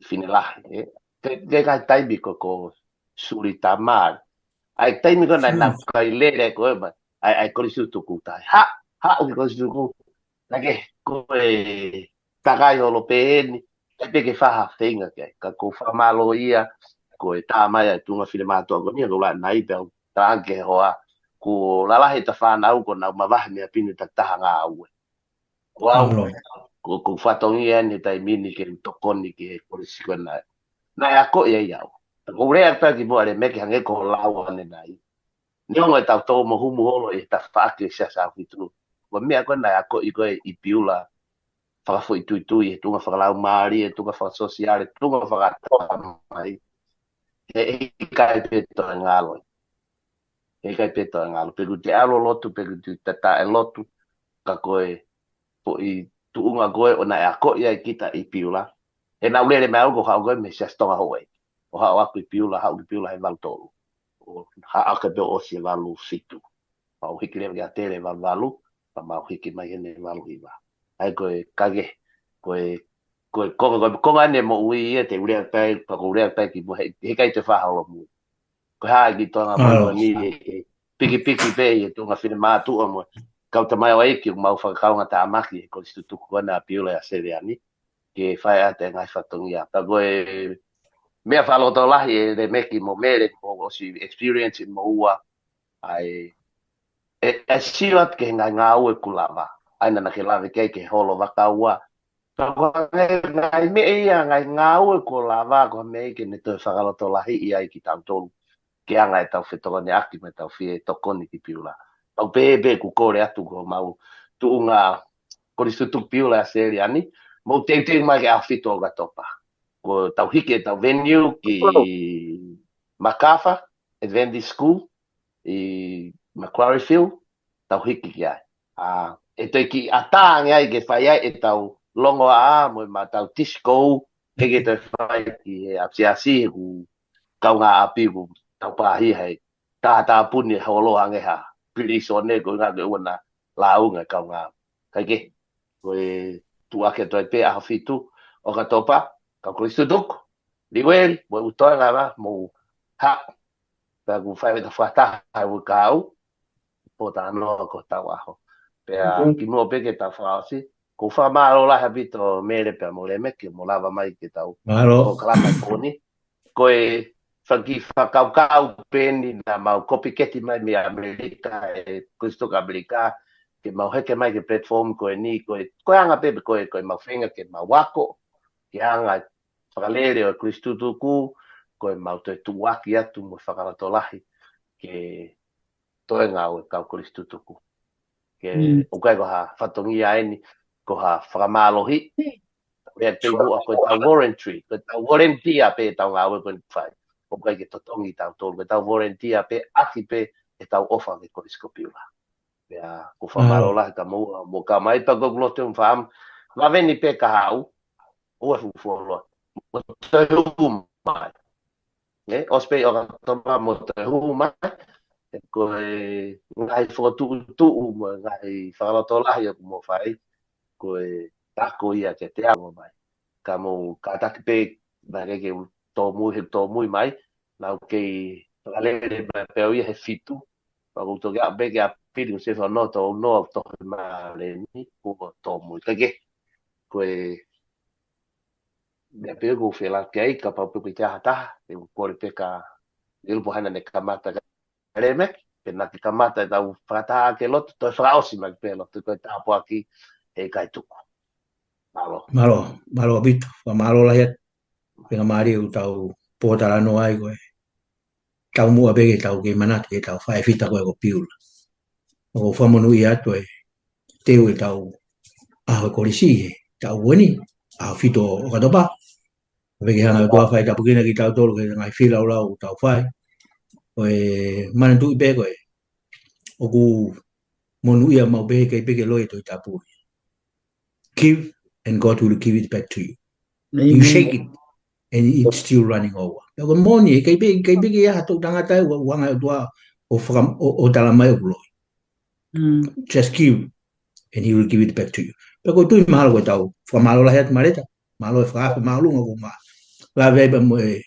Fine Lahi, ē. Ke, ke ngaahi taimi ko, ko Suli Tamale. ʻA e taimi ko ē naʻe nau kai lele ko ē mai. ʻA e, ʻa e Kolisi Tutuku tai. Ha, ha, ʻoku Kolisi Tutuku. Naʻe ke, ko e takai holo pē eni. ʻE pē ke faha feinga ke. Ka ko fakamālō ia, ko e tā mai ʻa e tuʻunga finemātuʻa ko eni, ko la nai pē au. Tānaki he hoa, ko lalahi ʻeta fānau ko nau mavahe mei Apinu ʻeta taha ngāue. Ko au, ko, ko fatongia eni taimi ni ke tokoni ki he kolisi ko ena. Naʻe ako ia ia au. Ko u lea pē ki muʻa Lemeki hangē ko e lau ʻanenai. Neongo ʻetau tō mo humu holo ʻi he tafaʻaki ʻo e Siasi ʻAhofitu. Ko e meʻa ko ē naʻe ako ʻi ko ē ʻi Piula. Fakafoʻituitui, he tuʻunga fakalaumālie, he tuʻunga fakasōsiale, he tuʻunga fakatamai. He ʻikai pē toe ngalo. He ʻikai pē toe ngalo. Pe ʻoku te ʻalu ʻo lotu, pe ʻoku te tata e lotu. Ka ko e, ko e tuʻunga ko ē ʻo naʻe ako ia ʻe kita ʻi Piula. He naʻa ku lele mai au ko haʻu ko ē mei he Siasi Tonga Houʻeiki. ʻO haʻu ʻaku ʻi Piula, haʻu ki Piula he valu tolu. ʻO haʻu ake pē ʻo ʻosi e valu fitu. Mau hiki leva ki ʻAtele valu valu, ka mau hiki mai heni valu hiva. ʻA ia ko e kage, ko e, ko e konga, ko e konga eni e moʻui ia te u lea pē, ka ko u lea pē ki muʻa he, he ʻikai te faha olo mui. Ko e hā ki Tonga mo ni he, he pikipiki pē ʻi he tuʻunga finemātuʻa mo e kau tamaioʻeiki ʻoku mau fakakaungātāmaki he Kolisi Tutuku ko ena ʻa Piula ʻi ʻAositelēlia ni, ke fai ʻa e ngaahi fatongia. Ka ko e meʻa fakalotolahi ʻe Lemeki mo Mele mo ʻosi experience mo ua, ʻa e, ʻe, ʻe sio atu ki he ngaahi ngāue ʻoku lava. ʻA ia naʻa ke lave ki ai ki he holo vaka ua. Ka ko e ngaahi, ngaahi meʻa ia, ngaahi ngāue ʻoku lava, ko e meʻa ke ne toe fakalotolahiʻi ai kitautolu. Ke anga ʻetau fetokoniʻaki mo ʻetau fie tokoni ki Piula. Pau pē pē ʻoku kole atu ko mau tuʻunga Kolisi Tutuku Piula ʻi ʻAositelēlia ni, mou teuteu mai ki he ʻaho fitu ʻo ʻOkatopa. Ko ʻetau hiki ʻetau venue ki Makafa, Adventist School, ʻi Macquarie Field, tau hiki ki ai. ʻA, ʻe toe kiʻi ʻatā ange ai ke fai ai ʻetau longoaʻa mo ʻetau disco, ʻe ke toe fai ki he ʻapisiasi he ʻoku kaungāʻapi ʻoku tau pāhia he tātāpuni holo ange ha pilīsone ko e ngaahi ʻuana lāunga kaungā. Kae kehe, ko e tuʻu ake toe pē ʻaho fitu ʻOkatopa, kau Kolisi Tutuku, Liueli, mo e ʻū toenga mo ha, pea ʻoku fai ʻeta fakataha ʻa e ʻū kau, pōtalanoa ko hotau ʻaho. Pea ki muʻa pē ke tau fakaʻosi, ʻoku ou fakamālō lahi ʻaupito Mele pea mo Lemeki mo lava mai ke tau polokalama ko eni. Ko e fanga kiʻi fakakaukau pē eni naʻa mau kopiketi mai mei ʻAmelika, ʻe Kolisi Tutuku ʻAmelika, ke mau heke mai ki he platform ko eni, ko e, ko e anga pē ko e, ko e mau feinga ke mau ako, ke anga fakalele ʻo e Kolisi Tutuku, ko e mau toe tuʻuaki atu mo fakalotolahi, ke toe ngāue kau Kolisi Tutuku. Ke ʻoku ʻikai ko ha fatongia eni, ko ha fakamālohi, ʻe te muʻa ko ʻetau voluntary, ko ʻetau volunteer pē ʻetau ngāue ko eni fai. ʻOku ʻikai ke totongi tautolu, ko ʻetau volunteer pē ʻaki pē ʻetau ʻofa ki he Kolisi ko Piula. Pea ʻoku ou fakamālō lahi ka mou, mou kau mai pea ʻoku ou loto ʻeku faam. Vave ni pē ka haʻu, ʻoua ʻe fuʻu fuoloa. Mou toe hū mai. ʻE, ʻosi pē ʻOkatopa mou toe hū mai. ʻE ko e ngaahi fokotuʻutuʻu mo e ngaahi fakalotolahi ʻoku mou fai. Ko e tako ia ke te ʻalu mai. Ka mou kātaki pē, naʻe ʻikai ke u tōmui, he tōmui mai. Naʻa ku kei fakalele mai pē au ia he fitu. Pea ʻoku ou toki aʻu pē ki ʻapi ni ʻoku se fanoto ʻo noa ʻo tohi mai leni, ʻoku tōmui. Kae kehe, ko e meʻa pē ʻoku ou fie lau ki ai, kapau pē ʻoku ʻi ai ha taha, ʻe u kole pē ka ʻilu pō hana ne kamata ka Lemeki, pea naʻa ke kamata ʻetau fakataha ke lotu, toe fakaʻosi mai pē lotu, ko e tāpuaki ʻe ʻikai tuku. Mālō. Mālō, mālō ʻaupito, fakamālō lahi atu. Pea ka mālie ʻoku tau pōtalanoa ai ko e taumuʻa pē ke tau kei manatu ki heʻetau faʻē fita ko ē ko Piula. ʻOku ou fakamonūʻia atu e teu ʻetau ʻaho e kolisi he taʻu ko eni, ʻaho fitu ʻOkatopa. Pea ke hanga ʻe he ʻOtua ʻo fai tapukina kitautolu ki he ngaahi feilaulau ʻoku tau fai. Ko e manatuʻi pē ko e, ʻoku monūʻia maʻu pē he ʻikai pē ke loi e Tohi Tapu. Give and God will give it back to you. You shake it and it's still running over. Pea ko e moʻoni, he ʻikai pē, ʻikai pē ke ʻi ai ha toʻu tangata ʻe ua, ʻe anga e ʻOtua ʻo faka-, ʻo, ʻo tala mai ʻoku loi. Just give. and he will give it back to you. Pea ʻoku ou tui mahalo ko e tau fakamālō lahi atu Maleta, mālō e fakaafe māʻolunga ʻoku ma lave ai pea mo e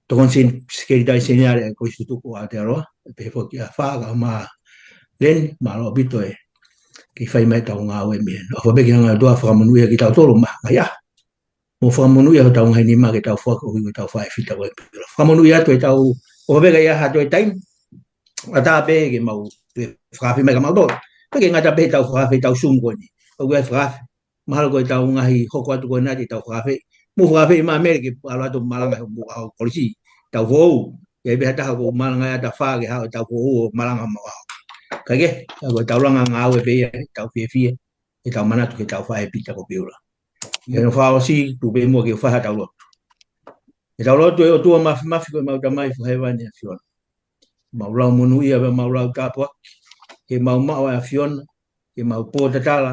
Tokoni Sen-, Sekelitali Seniale ʻa e Kolisi Tutuku ʻo Aotearoa, pehē foki ʻa Fā kae ʻumaʻā Leni, mālō ʻaupito e kiʻi fai mai ʻetau ngāue mei heni. ʻOfa pē ke hanga ʻe he ʻOtua ʻo fakamonūʻia kitautolu ʻi he ngaahi ʻaho. Mo fakamonūʻia hotau ngaahi nima ke tau foaki ʻo ʻikai ko ʻetau faʻē fita ko e pila. Fakamonūʻia atu ʻetau, ʻofa pē ka ʻi ai ha toe taimi, ʻatā pē ke mau, ke fakaafe mai kia mautolu. Pea ʻikai ngata pē heʻetau fakaafe ʻi heʻetau Zoom ko eni. ʻOku ʻi ai e fakaafe. Mahalo ko ʻetau ngaahi hoko atu ko ena ʻetau fakaafe. Mou fakaafe mai Mele ke ʻalu atu ʻo malanga he ʻaho Kolisi. Tau foʻou. ʻI ai pē ha taha ʻoku malanga ʻi he ʻaho Fā ke haʻu ʻetau foʻou ʻo malanga mo au. Kae kehe, ka ko ʻetau langa ngāue pē ia, ʻetau fiefia, ʻetau manatu ki heʻetau faʻē fita ko Piula. ʻI he ʻaho Fā ʻosi, tuku pē muʻa ke u fai haʻatau lotu. ʻEtau lotu. ʻE ʻOtua Māfimafi ko ʻemau Tamai Fakahēvani ʻAfiona. Mau lau monūʻia pea mau lau tāpuaki. Ke mau maʻu ʻa e ʻAfiona, ke mau pōtatala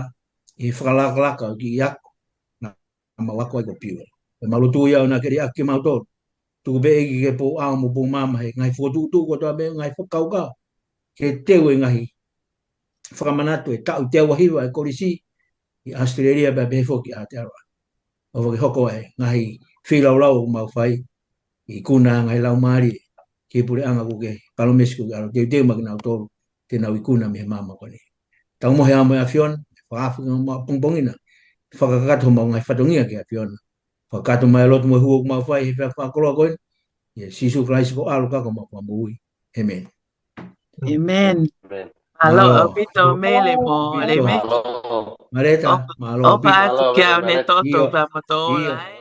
ʻi he fakalakalaka ʻo e kiʻi ako naʻa mau ako ai ko Piula. Pea mau lotua ʻa e ʻOtua ke liʻaki kimautolu. Tuku pē ʻEiki ke pou ʻao mo pou maama he ngaahi fokotuʻutuʻu kotoa pē, ngaahi fakakaukau. Ke teu e ngaahi fakamanatu e taʻu teau hiva ʻa e Kolisi ʻi ʻAositelēlia pea pehē foki ʻi Aotearoa. ʻOfa ke hoko ai e ngaahi feilaulau ʻoku mau fai, ikuna ʻa e ngaahi laumālie ki he puleʻanga kuo ke palōmesi kuo ke ʻalu ʻo teuteu maʻa kinautolu te nau ikuna mei he maama ko eni. Tau mohe ā mo e ʻAfiona, fakaafeʻi maʻu pongipongi na, fakakakato homau ngaahi fatongia ki he ʻAfiona. Fakakakato mai e lotu mo e hū ʻoku mau fai he efiafi fakakoloa ko eni, ʻia Sīsū Kalaisi ko ho ʻAlo ka ko homau Fakamoʻui. ʻĒmeni. ʻĒmeni. Mālō ʻaupito Mele mo Lemi. Mālō. Maleta, mālō ʻaupito. ʻOfa atu kia ʻAonetoto pea mo Toʻola.